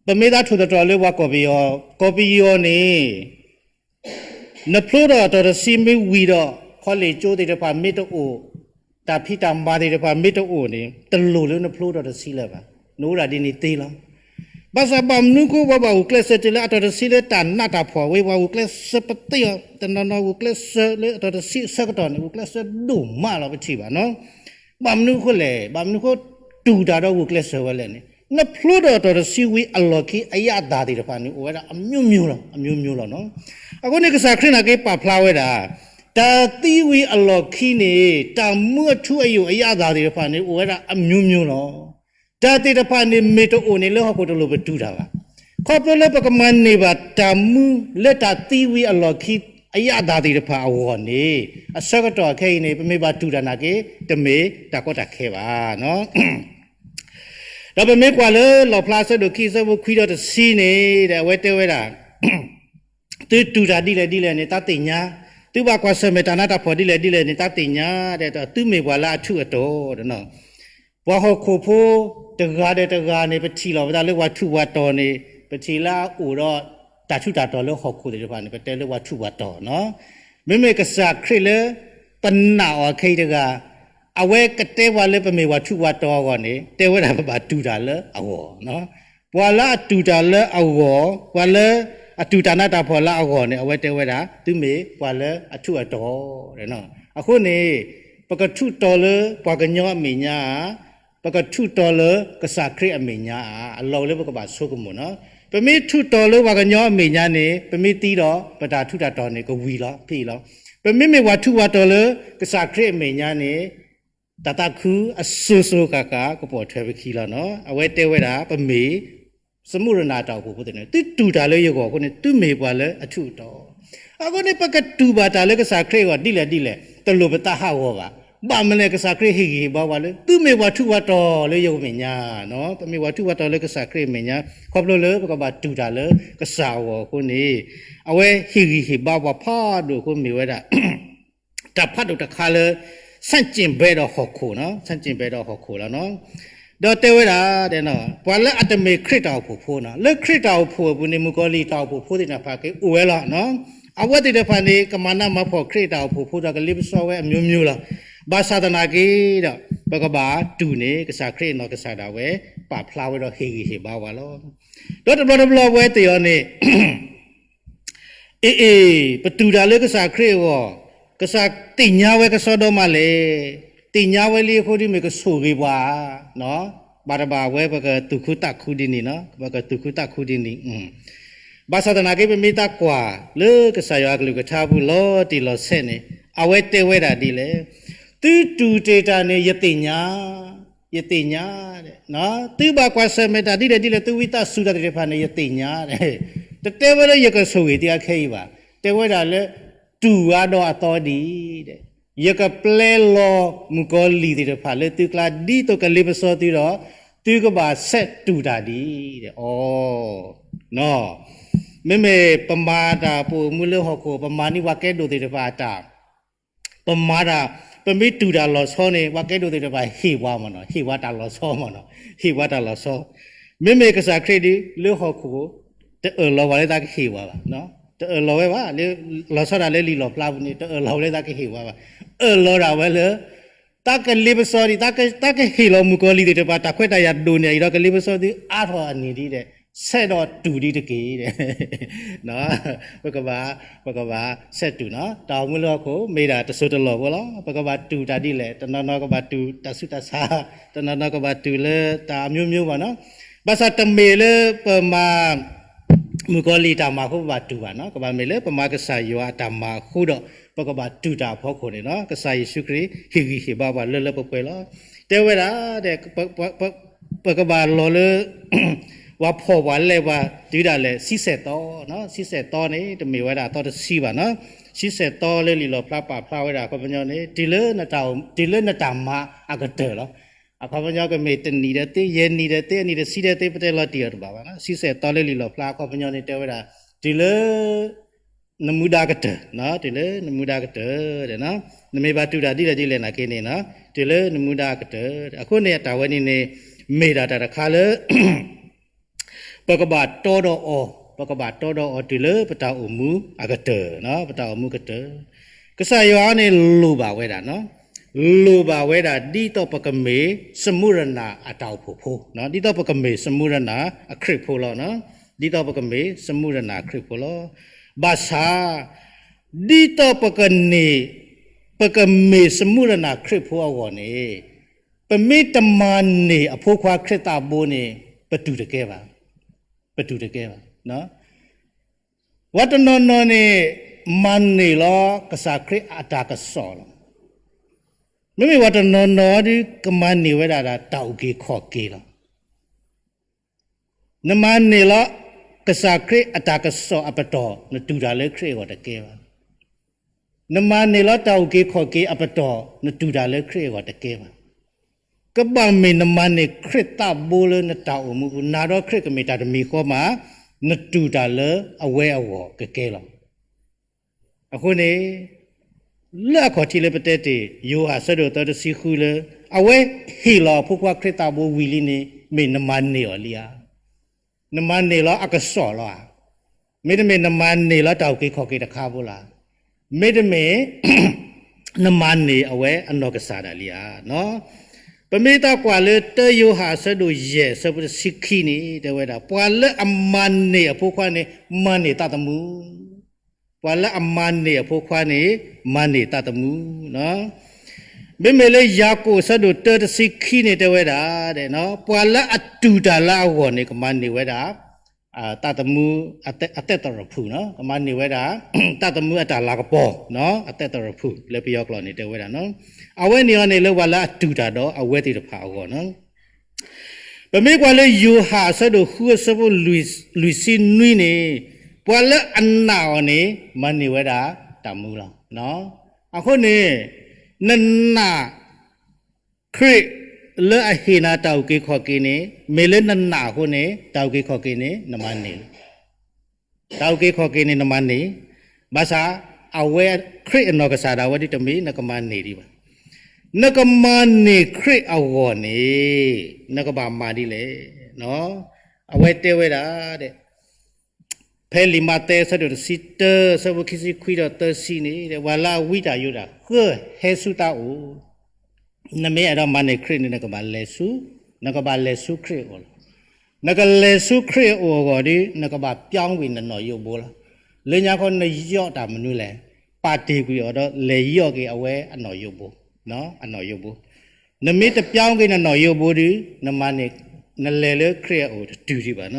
ပမ့ၢ်သးထိၣ်သတြီၤလၢပှၤကီၢ်ပယီၤ, ကီၢ်ပယီၤန့ၣ် နဖျိထီၣ်အတီၤတဆံမ့ၢ်ဝံၤဒီး ခီလ့ၣ်ကၠိသ့ၣ်တဖၣ်မ့ၢ်တအိၣ်, တၢ်ဖံးတၢ်မၤသ့ၣ်တဖၣ်မ့ၢ်တအိၣ်န့ၣ် တလိၣ်လၢနဖျိထီၣ်တဆံလၢၤဘၣ်. နအိၣ်ဒၣ်ဒ်န့ၣ်သ့လီၤ. ဘၣ်ဆၣ်ဘၣ်မနုၤအဃိ ပှၤဘၣ်ဂုာ်ကျဲးစၢးတုၤလၢအတီၤတဆံလၢတၢ်နးတၢ်ဖှီၣ်ဝဲ, ပှၤဂုာ်ကျဲးစၢးပသ့အီၤ, တနီၤနီၤဂုာ်ကျဲးစၢးလၢအတီၤတဆံအဆၢကတီၢ်န့ၣ် ဂုာ်ကျဲးစၢးဒိၣ်မးလီၤ ပထံၣ်ဘၣ်နီၤ. ဘၣ်မနုၤအဃိလဲၣ်, ဘၣ်မနုၤအဃိတူၢ်တၢ်ဒီးဂုာ်ကျဲးစၢးဝဲလဲၣ်န့ၣ်, နဖျိထီၣ်အတီၤတဆံဝံၤအလီၢ်ခံ အယၣ်အသၣ်သ့ၣ်တဖၣ်န့ၣ် အိၣ်ဝဲဒၣ်အမျိုးမျိုးလီၤ, အမျိုးမျိုးလီၤနီၤ. အဃိန့ၣ် ကစၢ်ခရံာ်နာ်က့ပာ်ဖျါဝဲဒၣ် တၢ်သံဝံၤအလီၢ်ခံန့ၣ် တၢ်မူအထူအယိာ်အယၣ်အသၣ်သ့ၣ်တဖၣ်န့ၣ် အိၣ်ဝဲဒၣ်အမျိုးမျိုးလီၤ. တၢ်သ့ၣ်တဖၣ်န့ၣ် မ့ၢ်တအိၣ်န့ၣ် လၢဟီၣ်ခိၣ်တလိၣ်ပတူၢ်တၢ်ဘၣ်. ခီဖျိလၢပကမၤန့ၢ်ဘၣ်တၢ်မူလၢတၢ်သံဝံၤအလီၢ်ခံ အယၣ်အသၣ်သ့ၣ်တဖၣ်အဂီၢ်န့ၣ် အဆၢကတီၢ်ခဲအံၤန့ၣ် ပမ့ၢ်ဘၣ်တူၢ်တၢ်နာ်က့ တမ့ၢ်တၢ်ကီတၢ်ခဲဘၣ်. ဒီးပမ့ၢ်ကွၢ်လၢလီၣ်ဖျါအဆၢဒိၣ်ခံ အဆၢဖိခွံဒီးတဆံန့ၣ် ဒီးအဝဲတဲဝဲဒၣ် သုတူၢ်တၢ်ဒ်လဲၣ်ဒ်လဲၣ်န့ၣ် တၢ်သ့ၣ်ညါ, သုဘၣ်ကွၢ်ဆၢၣ်မဲာ်တၢ်နးတၢ်ဖှီၣ်ဒ်လဲၣ်ဒ်လဲၣ်န့ၣ် တၢ်သ့ၣ်ညါ, ဒီးသုမ့ၢ်ပှၤလၢအထူးအတီၤဒီး ပှၤဟီၣ်ခိၣ်ဖိတဂၤဒီးတဂၤန့ၣ် ပထံၣ်လီၤပသးလၢပှၤထူးပှၤတီၤန့ၣ် ပထံၣ်လၢအအိၣ်ဒီးတၢ်ထူးတၢ်တီၤလၢဟီၣ်ခိၣ်သ့ၣ်တဖၣ်န့ၣ် ပတဲလၢပှၤထူးပှၤတီၤနီၤ. မ့မ့ၢ်ကစၢ်ခရံာ်လၢပနာ်အီၤခဲအံၤတဂၤ အဝဲကတဲပှၤလၢပမ့ၢ်ပှၤထူးပှၤတီၤအဂီၢ်န့ၣ် တဲဝဲဒၣ်ပဘၣ်တူၢ်တၢ်လၢအဂီၢ် ပှၤလၢအတူၢ်တၢ်လၢအဂီၢ်, ပှၤလၢအတူၢ်တၢ်နးတၢ်ဖှီၣ်လၢအဂီၢ်န့ၣ် အဝဲတဲဝဲဒၣ် သုမ့ၢ်ပှၤလၢအထူးအတီၤ. အဃိန့ၣ် ပကထူးတီၤလၢပှၤကညီအမဲာ်ညါဧါ, ပကထူးတီၤလၢကစၢ်ခရံာ်အမဲာ်ညါဧါ, အလီၢ်လၢပကဘၣ်ဆိကမိၣ်နီၤ. ပမ့ၢ်ထူးတီၤလၢပှၤကညီအမဲာ်ညါန့ၣ် ပမ့ၢ်သံဒီး ပတၢ်ထူးတၢ်တီၤန့ၣ် ကဝံၤလီၤ ဖဲအံၤလီၤ. ပမ့မ့ၢ်ပှၤထူးပှၤတီၤလၢကစၢ်ခရံာ်အမဲာ်ညါန့ၣ် တၢ်သးခုအစိၤစိၤဃၣ်ဃၣ် ကပိာ်ထွဲပခံလီၤနီၤ. အဝဲတဲဝဲဒၣ် ပမ့ၢ် စမူရနၤတၢ်အိၣ်ဖှိၣ်ဖိသ့ၣ်န့ၣ် သုတူၢ်တၢ်လၢယဂီၢ်အဃိန့ၣ် သုမ့ၢ်ပှၤလၢအထူးအတီၤ. အဃိန့ၣ် ပကတူၢ်ဘၣ်တၢ်လၢကစၢ်ခရံာ်အဂီၢ်ဒ်လဲၣ်ဒ်လဲၣ် တလိၣ်ပသးဟးဂီၤဘၣ်. ဘၣ်မနုၤလဲၣ် ကစၢ်ခရံာ်ဟ့ၣ်ဂံၢ်ဟ့ၣ်ဘါပှၤလၢ သုမ့ၢ်ပှၤထူးပှၤတီၤလၢယမဲာ်ညါနီၤ. ပမ့ၢ်ပှၤထူးပှၤတီၤလၢကစၢ်ခရံာ်အမဲာ်ညါ ခီဖျိလၢပကဘၣ်တူၢ်တၢ်လၢကစၢ်အဂီၢ်အဃိန့ၣ် အဝဲဟ့ၣ်ဂံၢ်ဟ့ၣ်ဘါပှၤဖးဒိၣ်အဃိမ့ၢ်ဝဲဒၣ် တၢ်ဖးဒိၣ်တခါလၢ ဆန့်ကျင်ဘက်ဒီးဟီၣ်ခိၣ်နီၤ, ဆန့်ကျင်ဘက်ဒီးဟီၣ်ခိၣ်လီၤနီၤ. ဒီးတဲဝဲဒၣ် ပှၤလၢအတမ့ၢ်ခရံာ်တၢ်အိၣ်ဖှိၣ်ဖိနီၤ, လၢခရံာ်တၢ်အိၣ်ဖှိၣ်အပူၤန့ၣ် မုၣ်ကီၤလံၢ်တၢ်အိၣ်ဖှိၣ်ဖိသ့ၣ်တဖၣ်က့ၤအိၣ်ဝဲလီၤနီၤ. အဝဲသ့ၣ်တဖၣ်န့ၣ် ကမၤနးမၤဖှီၣ်ခရံာ်တၢ်အိၣ်ဖှိၣ်ဖိဒီးကလ့ပစီဝဲအမျိုးမျိုးလီၤ. ဘၣ်ဆၣ်သနာ်က့ဒီး ပကဘၣ်တူၢ်န့ၣ် ကစၢ်ခရံာ်အနီၢ်ကစၢ်ဒၣ်ဝဲ ပာ်ဖျါဝဲဒီးဟ့ၣ်ဂံၢ်ဟ့ၣ်ဘါဝဲလီၤ. ဒီးတဘျီတဘျီဝဲသ့ၣ်အီၤန့ၣ် အ့ၣ်အ့ၣ် ပတူၢ်တၢ်လၢကစၢ်ခရံာ်အဂီၢ်, ကစၢ်သ့ၣ်ညါဝဲကစီဒီမးလဲၣ်. သ့ၣ်ညါဝဲလံအဃိဒ်မ့ၢ်ကဆိၣ်ဂ့ၤပှၤဧါ. ဘၣ်တဘၣ်ဝဲပကသူၣ်ခုသးခုဒ်န့ၣ်နီၤ, ပကသူၣ်ခုသးခုဒ်န့ၣ်. ဘၣ်ဆၣ်သနာ်က့ ပမ့ၢ်သးကွၢ်လၢကစၢ်ယွၤအကလုၢ်ကထါပူၤလီၤတံၢ်လီၤဆဲးန့ၣ် အဝဲတဲဝဲဒၣ်ဒ်လဲၣ်, သုတူၢ်တ့ၢ်တၢ်န့ၣ် ယသ့ၣ်ညါ ယသ့ၣ်ညါ, သုဘၣ်ကွၢ်ဆၢၣ်မဲာ်တၢ်ဒ်လဲၣ်ဒ်လဲၣ် သုဝံသးစူၤတၢ်သ့ၣ်တဖၣ်န့ၣ် ယသ့ၣ်ညါ, တတဲဝဲလၢယကဆိၣ်ဂ့ၤသုအခဲအံၤဘၣ်, တဲဝဲဒၣ်လၢ တူၢ်အါဒီးအသီဒံး, ယကပျဲလီၤမုၣ်ကီၤလံၢ်သ့ၣ်တဖၣ်လၢသုကျါ ဒ်သိးကလ့ပစီသုဒီး သုကဘၣ်ဆဲးတူၢ်တၢ်ဒံး, အီ, မ့မ့ၢ်ပမၤတၢ်ပအိၣ်မူလၢဟီၣ်ခိၣ် ပမၤန့ၢ်ပှၤကဲဒိၣ်သ့ၣ်တဖၣ်အတၢ် ပမၤတၢ်, ပမ့ၢ်တူၢ်တၢ်လီၤဆီန့ၣ် ပှၤကဲဒိၣ်သ့ၣ်တဖၣ်ဟ့ၣ်ပှၤမ့ၢ်နီၤ, ဟ့ၣ်ပှၤတၢ်လီၤဆီမ့ၢ်နီၤ, ဟ့ၣ်ပှၤတၢ်လီၤဆီ. မ့မ့ၢ်ကစၢ်ခရံာ်ဒ် လၢဟီၣ်ခိၣ် တအၢၣ်လီၤပှၤလၢသးကဟ့ၣ်ပှၤဘၣ်, တအၢၣ်လီၤဝဲဘၣ်, လၢလီၤဆီဒၣ်လၢလံာ်လီၣ်ဖျါပူၤန့ၣ် တအၢၣ်လီၤဝဲလၢသးကဟ့ၣ်ပှၤဘၣ်, အၢၣ်လီၤဒၣ်ဝဲလၢ သးကလ့ပစီဒံး, သးကဟ့ၣ်လီၤမုၣ်ကီၤလံၢ်သ့ၣ်တဖၣ် တၢ်ခွဲးတၢ်ယာ်ဒိၣ်န့ၢ်အံၤဒီး ကလ့ပစီသုအါထီၣ်အနံၣ်ဒံးဒီး ဆဲးဒီးတူၢ်ဒံးတက့ၢ်. ပကဘၣ်, ပကဘၣ်ဆဲးတူၢ်နီၤ, တၢ်အိၣ်မူလၢဟီၣ်ခိၣ် မ့ၢ်ဒၣ်တစိၢ်တလီၢ်ဖိလီၤ. ပကဘၣ်တူၢ်တၢ်ဒ်လဲၣ်, တနီၤနီၤကဘၣ်တူၢ်တၢ်ဆူးတၢ်ဆါ, တနီၤနီၤကဘၣ်တူၢ်လၢတၢ်အမျိုးမျိုးဘၣ်နီၤ. ဘၣ်ဆၣ်တမ့ၢ်လၢပမၤ မုၣ်ကီၤလံၢ်တၢ်မၤအဃိပဘၣ်တူၢ်ဘၣ်နီၤ, ကဘၣ်မ့ၢ်လၢပမၤကစၢ်ယွၤအတၢ်မၤအဃိဒီး ပကဘၣ်တူၢ်တၢ်အဖီခိၣ်န့ၣ်နီၤ, ကစၢ်ယ့ၣ်ၡူးခရံာ်ဟ့ၣ်ဂံၢ်ဟ့ၣ်ဘါပှၤလၢလၢပှဲၤပှဲၤလီၤ. တဲဝဲဒၣ် ပကဘၣ်လီၤလၢ ပှၤဖှီၣ်ပှၤလဲၢ်ပှၤတုၤဒၣ်လဲာ် ဆံဆဲၣ်သီ, ဆံဆဲၣ်သီန့ၣ် တမ့ၢ်ဝဲဒၣ်သီတဆံဘၣ်နီၤ. ဆံဆဲၣ်သီလၢလံာ်လီၣ်ဖျါပာ်ဖျါဝဲဒၣ် အခီပညီန့ၣ် တုၤလၢနတၢ်အိၣ်မူအကတၢၢ်လီၤ. အခီပညီကမ့ၢ်တနံၣ်ဒီးသ့, ယဲၢ်နံၣ်ဒီးသ့, အနံၣ်တဆံဒီးသ့ ပတဲလီၤတံၢ်အီၤတဘၣ်ဘၣ်နီၤ. ဆံဆဲၣ်သီလၢလံာ်လီၣ်ဖျါ အခီပညီန့ၣ် တဲဝဲဒၣ် တုၤလၢ နမူဒါကတၢၢ်, တုၤလၢနမူဒါကတၢၢ်, နမ့ၢ်ဘၣ်တူၢ်တၢ်ဒ်လဲၣ်ဒ်လဲၣ်နာ်က့န့ၣ်, တုၤလၢနမူဒါကတၢၢ်. အဃိန့ၣ် အတၢ်ဝဲန့ၣ်န့ၣ် မ့ၢ်ဒၣ်တၢ်တခါလၢ ပကဘၣ်တီဒီးအီၤ, ပကဘၣ်တီဒီးအီၤတုၤလၢပတၢ်အိၣ်မူအကတၢၢ်, ပတၢ်အိၣ်မူကတၢၢ်. ကစၢ်ယွၤန့ၣ်လိၣ်ဘၣ်ဝဲဒၣ်, လိၣ်ဘၣ်ဝဲဒၣ် ဒ်သိးပကမ့ၢ်စမူရနၤအတၢ်အိၣ်ဖှိၣ်ဖိ, ဒ်သိးပကမ့ၢ်စမူရနၤအခရံာ်ဖိလီၤ. ဒ်သိးပကမ့ၢ်စမူရနၤအခရံာ်ဖိလီၤ. ဘၣ်ဆၣ် ဒ်သိးပကန့ၢ်, ပကမ့ၢ်စမူရနၤခရံာ်ဖိအဂီၢ်န့ၣ်, ပမ့ၢ်တမၤန့ၢ်အဖိခွါခရံာ်သးဘိန့ၣ်, ပတူၢ်တကဲဘၣ်, ပတူၢ်တကဲဘၣ်. ပှၤတနီၤနီၤန့ၣ် မၤန့ၢ်လီၤကစၢ်ခရံာ်အတၢ်ကစီၣ်လီၤ. မ့မ့ၢ်ပှၤတနီၤနီၤဒီး ကမၤန့ၢ်ဝဲဒၣ်တၢ်အုၣ်က့ၤခီၣ်က့ၤလီၤ. နမၤန့ၢ်လီၤ ကစၢ်ခရံာ်အတၢ်ကစီၣ်အပတီၢ် နတူၢ်တၢ်လၢခရံာ်အဂီၢ်တကဲဘၣ်. နမၤန့ၢ်လီၤတၢ်အုၣ်က့ၤခီၣ်က့ၤအပတီၢ် နတူၢ်တၢ်လၢခရံာ်အဂီၢ်တကဲဘၣ်. ကဘၣ်မ့ၢ်နမၤန့ၢ်ခရံာ်သးဘိလၢနတၢ်အိၣ်မူပူၤ နာ်ဒီးခရံာ်ကမ့ၢ်တၢ်တမံၤဃီမး, နတူၢ်တၢ်လၢအဝဲအဂီၢ်ကကဲလီၤ. အဃိန့ၣ် လၢအခီၣ်ထံးလၢပတဲတ့ၢ် ယိၤဟၣ်အဆၢဒိၣ်သၢတဆံဃုလၢ အဝဲဟ့ၣ်လီၤအဖိခွါခရံာ်သးဘိဝံၤလံန့ၣ် မ့ၢ်နမၤန့ၢ်အီၤလံဧါ. နမၤန့ၢ်လီၤအကစီၣ်လီၤဧါ. မ့တမ့ၢ်နမၤန့ၢ်လီၤတၢ်အုၣ်က့ၤခီၣ်က့ၤတခါဖိလီၤ. မ့တမ့ၢ် နမၤန့ၢ်အဝဲအနီၢ်ကစၢ်ဒၣ်လံဧါ. ပမ့ၢ်သးကွၢ်လၢတၢယိၤဟၣ်အဆၢဒိၣ်ယဲၢ်အဆၢဖိတဆံခံန့ၣ် တဲဝဲဒၣ် ပှၤလၢအမၤန့ၢ်အဖိခွါန့ၣ် မၤန့ၢ်သးသမူ ပှၤလၢအမၤန့ၢ်အဖိခွါန့ၣ် မၤန့ၢ်သးသမူ. မ့မ့ၢ်လၢယၤကိာ်အဆၢဒိၣ်တၢတဆံခံန့ၣ် တဲဝဲဒၣ်, ပှၤလၢအတူၢ်တၢ်လၢအဂီၢ်န့ၣ် ကမၤန့ၢ်ဝဲဒၣ် သးသမူ အသဲၣ်သရၣ်ဖုၣ်, ကမၤန့ၢ်ဝဲဒၣ် သးသမူအတၢ်လၤကပီၤ, အသဲၣ်သရၣ်ဖုၣ် လၢပယီၤကျိာ်န့ၣ်တဲဝဲဒၣ်. အဝဲန့ၣ်အီၤန့ၣ်လၢပှၤလၢအတူၢ်တၢ်ဒီးအဝဲသ့ၣ်တဖၣ်အဂီၢ် ပမ့ၢ်ကွၢ်လၢယိၤဟၣ်အဆၢဒိၣ်ဃုအဆၢဖိလွံၢ်ဆံနွံန့ၣ်, ပှၤလၢအနာ်အီၤန့ၣ် မၤန့ၢ်ဝဲဒၣ်တၢ်မူလီၤ. အဃိန့ၣ် နနာ် ခရံာ်လၢအဟ့ၣ်နၤတၢ်အုၣ်က့ၤခီၣ်က့ၤန့ၣ်, မ့ၢ်လၢနနာ်အဃိန့ၣ် တၢ်အုၣ်က့ၤခီၣ်က့ၤန့ၣ် နမၤန့ၢ်လီၤ. တၢ်အုၣ်က့ၤခီၣ်က့ၤန့ၣ် နမၤန့ၢ်, ဘၣ်ဆၣ် အဝဲခရံာ်အနီၢ်ကစၢ်ဒၣ်ဝဲဒၣ်တမ့ၢ် နကမၤန့ၢ်ဒံးဘၣ်. နကမၤန့ၢ်ခရံာ်အဂီၢ်န့ၣ် နကဘၣ်မၤဒ်လဲၣ်. အဝဲတဲဝဲဒၣ် ဖဲလံာ်မးသဲအဆၢဒိၣ်တဆံတၢ အဆၢဖိခံဆံခွံဒီးသၢဆံန့ၣ် ပှၤလၢအဝံတၢ်ယိးတၢ်ဃၢဟဲဆူသးအိၣ်, နမ့ၢ်အဲၣ်ဒိးမၤန့ၢ်ခရံာ်န့ၣ် နကဘၣ်လဲၤဆူ, နကဘၣ်လဲၤဆူခရံာ်အအိၣ်လီၤ. နကလဲၤဆူခရံာ်အအိၣ်အဂီၢ်ဒီး နကဘၣ်ပြောင်းကွံာ်နနီၣ်ယိးဘိလီၤ. လၢညါခီနယီၣ်တၢ်မနုၤလဲၣ်, ပာ်တ့ၢ်ကွံာ်အီၤဒီးလဲၤယီၣ်က့ၤအဝဲအနီၣ်ယိးဘိ, အနီၣ်ယိးဘိ နမ့ၢ်တပြောင်းကွံာ်နနီၣ်ယိးဘိဒီး နမၤန့ၢ်, နလဲၤလၢခရံာ်အအိၣ်တတုၤဒံးဘၣ်.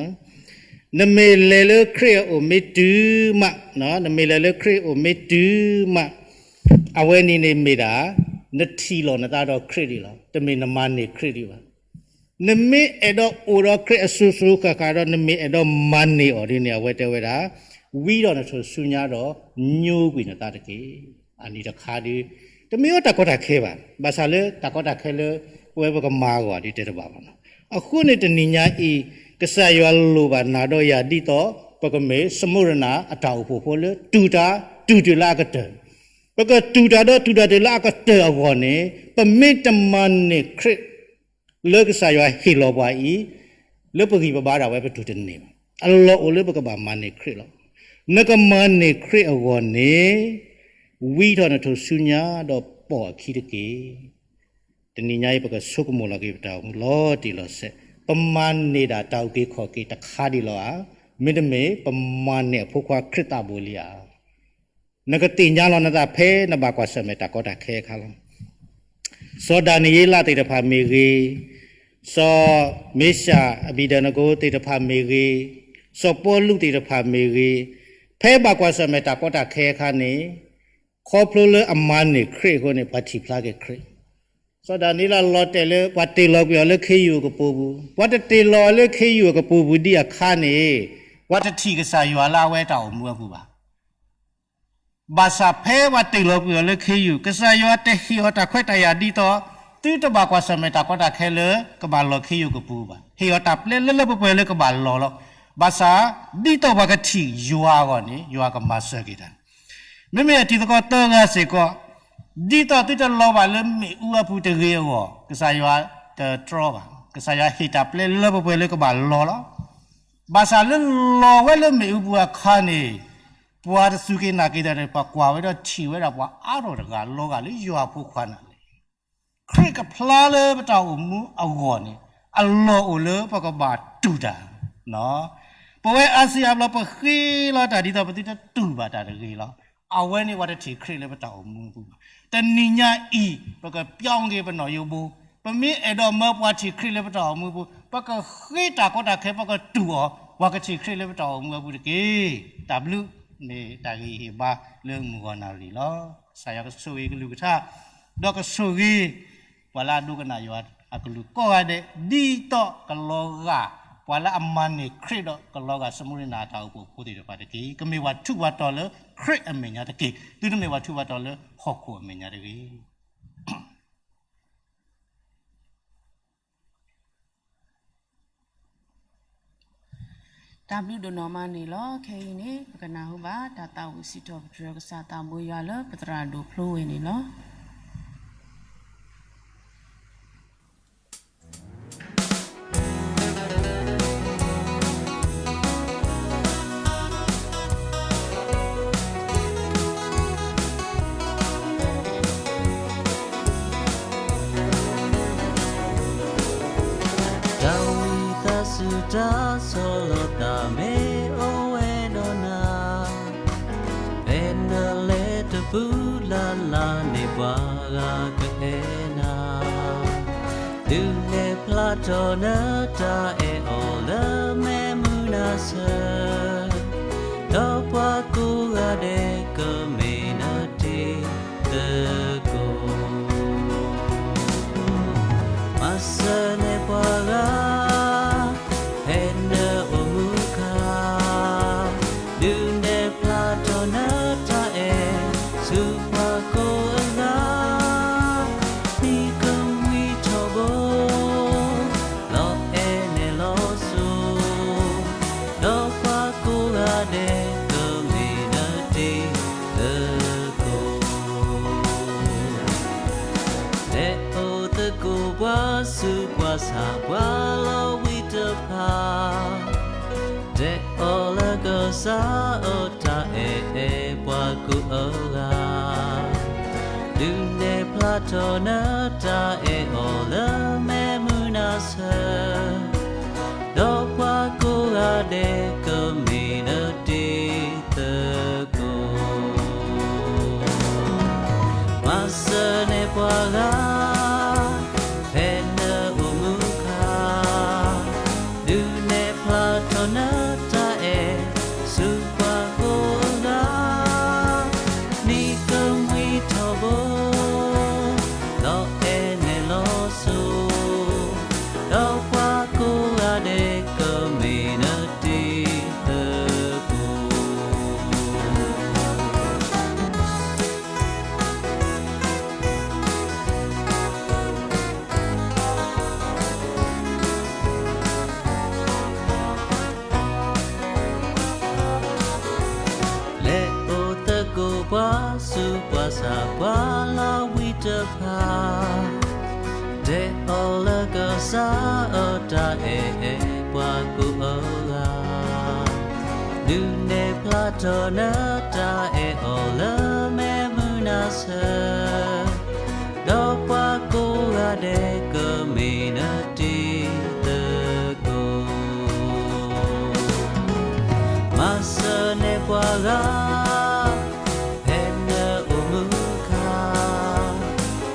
နမ့ၢ်လဲၤလၢခရံာ်အအိၣ်မ့ၢ်တုၤမး, နမ့ၢ်လဲၤလၢခရံာ်အအိၣ်မ့ၢ်တုၤမး, အဝဲန့ၣ်န့ၣ်မ့ၢ်ဒၣ် နထံၣ်လီၤနသးဒီးခရံာ်ဒံးလီၤ. တမ့ၢ်နမၤန့ၢ်ခရံာ်ဒံးဘၣ်. နမ့ၢ်အဲၣ်ဒိးအိၣ်ဒီးခရံာ်အစိၤစိၤဃၣ်ဃၣ်ဒီး နမ့ၢ်အဲၣ်ဒိးမၤန့ၢ်အီၤဒ်န့ၣ် အဝဲတဲဝဲဒၣ်, ဝံဒီးနထူၣ်စုညါဒီး ညိကွံာ်နသးတက့ၢ်. အန့ၣ်တခါဒီး တမ့ၢ်အီၤတၢ်ကီတၢ်ခဲဘၣ်. ဘၣ်ဆၣ်လၢတၢ်ကီတၢ်ခဲလၢ ပဝဲပကမၤအဂီၢ်ဒ်တဲတဘၣ်ဘၣ်နီၤ. အဃိန့ၣ်တနံၤညါအံၤ ကစၢ်ယွၤလိၣ်ဘၣ်နၤဒီးယၤဒ်သိး ပကမ့ၢ်စမူရနၤအတၢ်အိၣ်ဖှိၣ်ဖိလၢ တူၢ်တၢ်တူၢ်တၢ်လၢအကတၢၢ်, ပကတူၢ်တၢ်ဒီးတူၢ်တၢ်တၢ်လၢအကတၢၢ်အဂီၢ်န့ၣ် ပမ့ၢ်တမၤန့ၢ်ခရံာ် လၢကစၢ်ယွၤဟ့ၣ်လီၤပှၤအံၤ လၢပဂံၢ်ပဘါဒၣ်ဝဲပတူၢ်တန့ၢ်ဘၣ်. အလီၢ်အိၣ်လၢပကဘၣ်မၤန့ၢ်ခရံာ်လီၤ. နကမၤန့ၢ်ခရံာ်အဂီၢ်န့ၣ် ဝံထီၣ်နထူၣ်စုညါဒီးပိာ်အခံတက့ၢ်. တနံၤညါအံၤ ပကဆိကမိၣ်လီၤက့ၤပတၢ်အိၣ်မူလီၤတံၢ်လီၤဆဲး, ပမၤန့ၢ်ဒၣ်တၢ်အုၣ်က့ၤခီၣ်က့ၤတခါဒံးလီၤဧါ, မ့တမ့ၢ် ပမၤန့ၢ်အဖိခွါခရံာ်သးဘိလံဧါ. နကသ့ၣ်ညါလီၤနသးဖဲနဘၣ်ကွၢ်ဆၢၣ်မဲာ်တၢ်ကီတၢ်ခဲအခါလီၤ. စီၤဒၤနံးယ့လးသ့ၣ်တဖၣ်မ့ၢ်ဂ့ၤ, စီၤမ့ၡး အဘ့းနကိၤသ့ၣ်တဖၣ်မ့ၢ်ဂ့ၤ, စီၤပီလူးသ့ၣ်တဖၣ်မ့ၢ်ဂ့ၤ, ဖဲဘၣ်ကွၢ်ဆၢၣ်မဲာ်တၢ်ကီတၢ်ခဲအခါန့ၣ် ခီဖျိလၢအမၤန့ၢ်ခရံာ်အဃိန့ၣ် ပှၤထံၣ်ဖျါက့ၤခရံာ်. စီၤဒၤနံးလးလီၤတဲာ်လၢ ပှၤတ့ၢ်လီၤကွံာ်အီၤလၢခ့ယုၢ်အကပူၤပူၤ, ပှၤတတ့ၢ်လီၤအီၤလၢခ့ယုၢ်အကပူၤပူၤဒံးအခါန့ၣ်, ပှၤတထံၣ်ကစၢ်ယွၤလၢအဝဲတၢ်အိၣ်မူအပူၤဘၣ်. ဘၣ်ဆၣ်ဖဲပှၤတ့ၢ်လီၤကွံာ်အီၤလၢခ့ယုၢ်, ကစၢ်ယွၤတဟ့ၣ်အီၤတၢ်ခွဲးတၢ်ယာ်ဒ်သိး သုတဘၣ်ကွၢ်ဆၢၣ်မဲာ်တၢ်ကီတၢ်ခဲလၢကဘၣ်လီၤခ့ယုၢ်ကပူၤဘၣ်. ဟ့ၣ်အီၤတၢ်ပျဲလၢလၢပှဲၤပှဲၤလၢကဘၣ်လီၤလီၤ. ဘၣ်ဆၣ် ဒ်သိးပှၤကထံၣ်ယွၤအဂီၢ်န့ၣ် ယွၤကမၤစၢၤက့ၤတၢ် မ့မ့ၢ်အတံၤသကိးသၢဂၤစ့ၢ်ကီး, ဒ်သိးသုတလီၤဘၣ်လၢမ့ၣ်အူအပူၤတဂ့ၤအဂီၢ်, ကစၢ်ယွၤတတြီဘၣ်. ကစၢ်ယွၤဟ့ၣ်တၢ်ပျဲလၢလၢပှဲၤပှဲၤလၢကဘၣ်လီၤလီၤ. ဘၣ်ဆၣ်လၢလီၤဝဲလၢမ့ၣ်အူပူၤအခါန့ၣ်, ပှၤတစူၢ်က့ၤနာ်က့ၤတၢ်ဒီး ပှၤကွၢ်ဝဲဒီးထံၣ်ဝဲဒၣ်ပှၤအါထီၣ်တဂၤလီၤဂာ်လၢယွၤဖိခွါနၤလံ. ခရံာ်ကဖျါလၢပတၢ်အိၣ်မူအဂီၢ်န့ၣ်, အလီၢ်အိၣ်လၢပကဘၣ်တူၢ်တၢ် ပဝဲအါစုအါဘျီပဃ့လီၤတၢ်ဒ်သိးပသုတတူၢ်ဘၣ်တၢ်တဂ့ၤလီၤ. အဝဲန့ၣ်ပှၤတထံၣ်ခရံာ်လၢပတၢ်အိၣ်မူအပူၤဘၣ်. တနံၤညါအံၤ ပကပျီက့ၤပနီၢ်ယိဘိ, ပမ့ၢ်အဲၣ်ဒိးမၢပှၤထံၣ်ခရံာ်လၢပတၢ်အိၣ်မူအပူၤ, ပကဃ့တၢ်ကီတၢ်ခဲ ပကတူၢ်အီၤ, ပှၤကထံၣ်ခရံာ်လၢပတၢ်အိၣ်မူအပူၤတက့ၢ်. တၢ်ဘျုးမ့ၢ်တၢ်ဂ့ၤဟ့ၣ်ဘါလၢမုၢ်ဂီၤနၣ်ရံၣ်လီၤ. ကစၢ်ယွၤကဆိၣ်ဂ့ၤကလုၢ်ကထါ, ဒီးကဆိၣ်ဂ့ၤ ပှၤလၢအဒိကနၣ်ယွၤအကလုၢ်ကိးဂၤဒဲး, ဒ်သိးကလီၤဂာ် ပှၤလၢအမၤန့ၢ်ခရံာ်ဒီးကလီၤဂာ် စမူရနၤအတၢ်အိၣ်ဖှိၣ်ဖိသ့ၣ်တဖၣ်တက့ၢ်. ကမ့ၢ်ပှၤထူးပှၤတီၤလၢခရံာ်အမဲာ်ညါတက့ၢ်. သုတမ့ၢ်ပှၤထူးပှၤတီၤလၢဟီၣ်ခိၣ်အမဲာ်ညါတဂ့ၤ. တၢ်ဘျုးဒိၣ်နီၢ်မးန့ၣ်လီၤ. ခဲအံၤန့ၣ် ပကနၢ်ဟူဘၣ်တၢ်သးဝံၣ်စံးထီၣ်ပတြၢၤကစၢ်သးဘိယွၤလၢပသရၣ်ဒိၣ်ဖျိဝဲန့ၣ်လီၤ. တၢ်ဝံသးစူၤတၢ်ဆီၣ်လီၤသးမ့ၢ်အိၣ်ဝဲဒီးနၤ, ဖဲနလဲၤတပူၤလၢ်လၢ်န့ၣ် ပှၤဂၤကအဲၣ်နၤ, ဒုးနဲၣ်ဖျါထီၣ်နတၢ်အဲၣ်အီၤလၢမဲးမုာ်နၤဆၢ, ဒီးပှၤကိးဂၤဒဲးကမ့ၢ်နတံၤသကိး မၤစၢၤန့ၢ်ပှၤဂၤ ဖဲနအိၣ်မူခါ, ဒုးနဲၣ်ဖျါထီၣ်နတၢ်အဲၣ် ဆူပှၤကိးဂၤ, မံကဝံထီဘိ လီၤအဲၣ်နဲၣ်လီၤစိၤ, ဒီးပှၤကိးဂၤဒဲး ကမ့ၢ်နတံၤသကိး လဲၤအိၣ်သကိးပှၤဆူးပှၤဆါ ပှၤလီၤဝံတဖၣ်, တဲအီၤလၢကစၢ်အတၢ်အဲၣ်အဲၣ်ပှၤကိးဂၤ, ဒုးနဲၣ်ဖျါထီၣ်နတၢ်အဲၣ်အီၤလၢမဲးမုာ်နၤဆၢ, ဒီးပှၤကိးဂၤဒဲး ကမ့ၢ်နတံၤသကိး မၤစၢၤန့ၢ်ပှၤဂၤ ဖဲနအိၣ်မူခါ, ဒုးနဲၣ်ဖျါထီၣ်နတၢ်အဲၣ် ဆူပှၤကိးဂၤ, မံကဝံထီဘိ လီၤအဲၣ်နဲၣ်လီၤစိၤ, ဒီးပှၤကိးဂၤဒဲး ကမ့ၢ်နတံၤသကိး လဲၤအိၣ်သကိးပှၤဆူးပှၤဆါ ပှၤလီၤဝံတဖၣ်, တဲအီၤလၢကစၢ်အတၢ်အဲၣ်အဲၣ်ပှၤကိးဂၤ, ဒုးနဲၣ်ဖျါထီၣ်နတၢ်အဲၣ်အီၤလၢမဲးမုာ်နၤဆၢ, ဒီးပှၤကိးဂၤဒဲး ကမ့ၢ်နတံၤသကိး မၤစၢၤန့ၢ်ပှၤဂၤ ဖဲနအိၣ်မူခါ,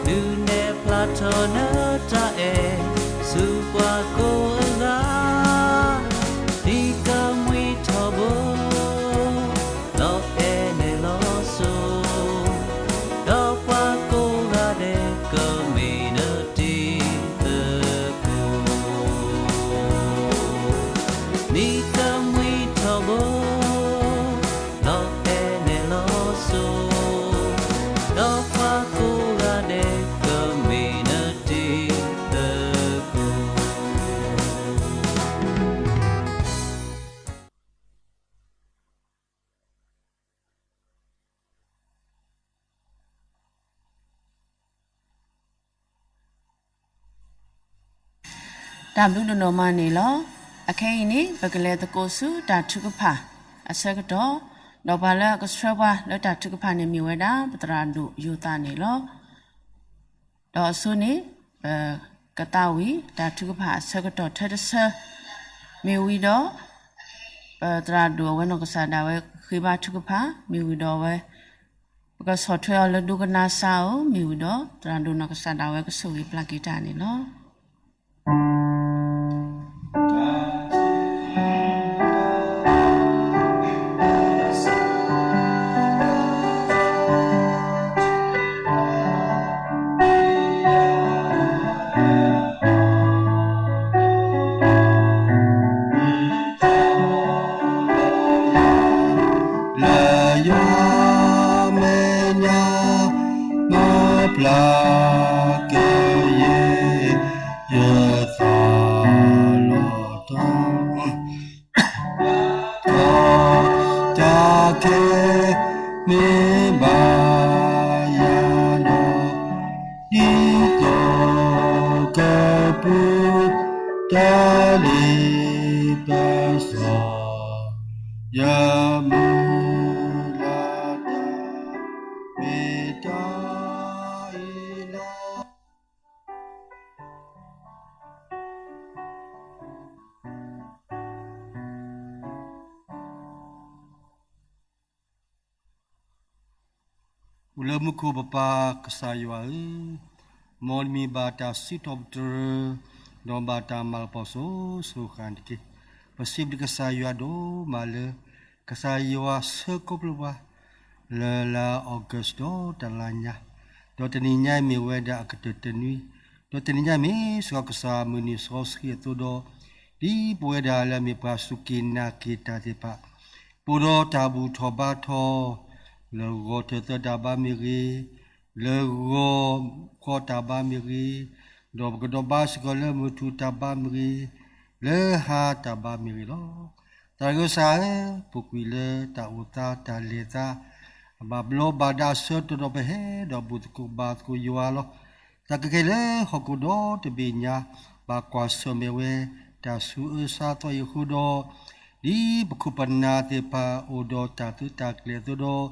ဒုးနဲၣ်ဖျါထီၣ်နတၢ်အဲၣ် ဆူပှၤကိးဂၤ, မံကဝံထီဘိ လီၤအဲၣ်နဲၣ်လီၤစိၤ, ဒီးပှၤကိးဂၤဒဲး ကမ့ၢ်န တၢ်ဘျုးဒိၣ်နီၢ်မးန့ၣ်လီၤ. အခဲအံၤန့ၣ် ပကလဲၤသကိးဆူတၢ်ထုကဖၣ်အဆၢကတီၢ်, ဒီးပှၤလၢအကဆှၢပှၤလၢတၢ်ထုကဖၣ်န့ၣ် မ့ၢ်ဝဲဒၣ် ပသရၣ်ဒိၣ်ယိၤသးန့ၣ်လီၤ. ဒီးအဆိန့ၣ် ပကသးဝံၣ်တၢ်ထုကဖၣ်အဆၢကတီၢ်ထဲတဆၢ, မ့ၢ်ဝံၤဒီး ပသရၣ်ဒိၣ်အဝဲနီၢ်ကစၢ်ဒၣ်ဝဲဃ့ဘါထုကဖၣ်, မ့ၢ်ဝံၤဒီးအဝဲ ပကဆီၣ်ထွဲအီၤလၢဒိကနၣ်စၢ်ဧိၤ, မ့ၢ်ဝံၤဒီး သရၣ်ဒိၣ်နီၢ်ကစၢ်ဒၣ်ဝဲကဆိၣ်ဂ့ၤပျၢ်က့ၤတၢ်န့ၣ်လီၤ. လၢယွၤမဲာ်ညါ မၤပျၢ်က့ၤယဲ, ယသးလီၤတၢ် တၢ်ခဲ မ့ၢ်ဘၣ်ယၤဒီး ဒ်သိးကပူၤ တၢ်လ့ပစီ ယမုၢ်လၢ်တၢ် မ့ၢ်တၢ်အံၤလီၤ. အိၣ်လၢမူခိၣ်ပပၢ်ကစၢ်ယွၤဧၢ, မ်နမံၤဘၣ်တၢ်စံးထီၣ်ပတြၢၤ ဒီးဘၣ်တၢ်မၤလၤကပီၤစိၤစိၤဃၣ်ဃၣ်တက့ၢ်. ပစံးဘျုးကစၢ်ယွၤဒိၣ်မးလၢ ကစၢ်ယွၤဆှၢခီဖျိပှၤ လၢလါ August ဒီးတလါညါ, ဒီးတနံၤညါအံၤမ့ၢ်ဝဲဒၣ်အကတၢၢ်တနွံ, ဒီးတနံၤညါအံၤမ့ၢ်စ့ၢ်ကီးကစၢ်မုၢ်နံၤစီဆှံအသိးဒီး ဒ်ပဝဲဒၣ်လၢအမ့ၢ်ပှၤစူၢ်က့ၤနာ်က့ၤတၢ်သ့ၣ်တဖၣ် ပအိၣ်ဒီးတၢ်ဘူၣ်ထီၣ်ဘါထီၣ် လၢဂီၤထၢၣ်သၢတၢ်ဘါမ့ၢ်ဂ့ၤ, လၢဂီၤခီတၢ်ဘါမ့ၢ်ဂ့ၤ, ဒီးပကဒီးဘါစ့ၢ်ကီးလၢမုၢ်ထူၣ်တၢ်ဘါမ့ၢ်ဂ့ၤ, လၢဟါတၢ်ဘါမ့ၢ်ဂ့ၤလီၤ. သရၣ်ကစၢ်ဧၢ, ပူၤကွံာ်လၢတၢ်အိၣ်သးတၢ်လဲၤသး အဘၣ်ဘျီးဘၣ်ဒါအဆၢကတီၢ်ဒီး ပဟဲဒီးဘူၣ်သကိးဘါသကိးယွၤလီၤ. တၢ်ခဲလၢာ်ဟီၣ်ခိၣ်ဒီတဘ့ၣ်ညါ ဘၣ်ကွၢ်ဆၢၣ်မဲာ်ဝဲ တၢ်ဆူးအၢဆါသီအံၤအဃိဒီး, ဒ်ပခိၣ်ပနၢ်သ့ၣ်တဖၣ်အိၣ်ဒီးတၢ်သုးတၢ်ကျဲၤအသိးဒီး,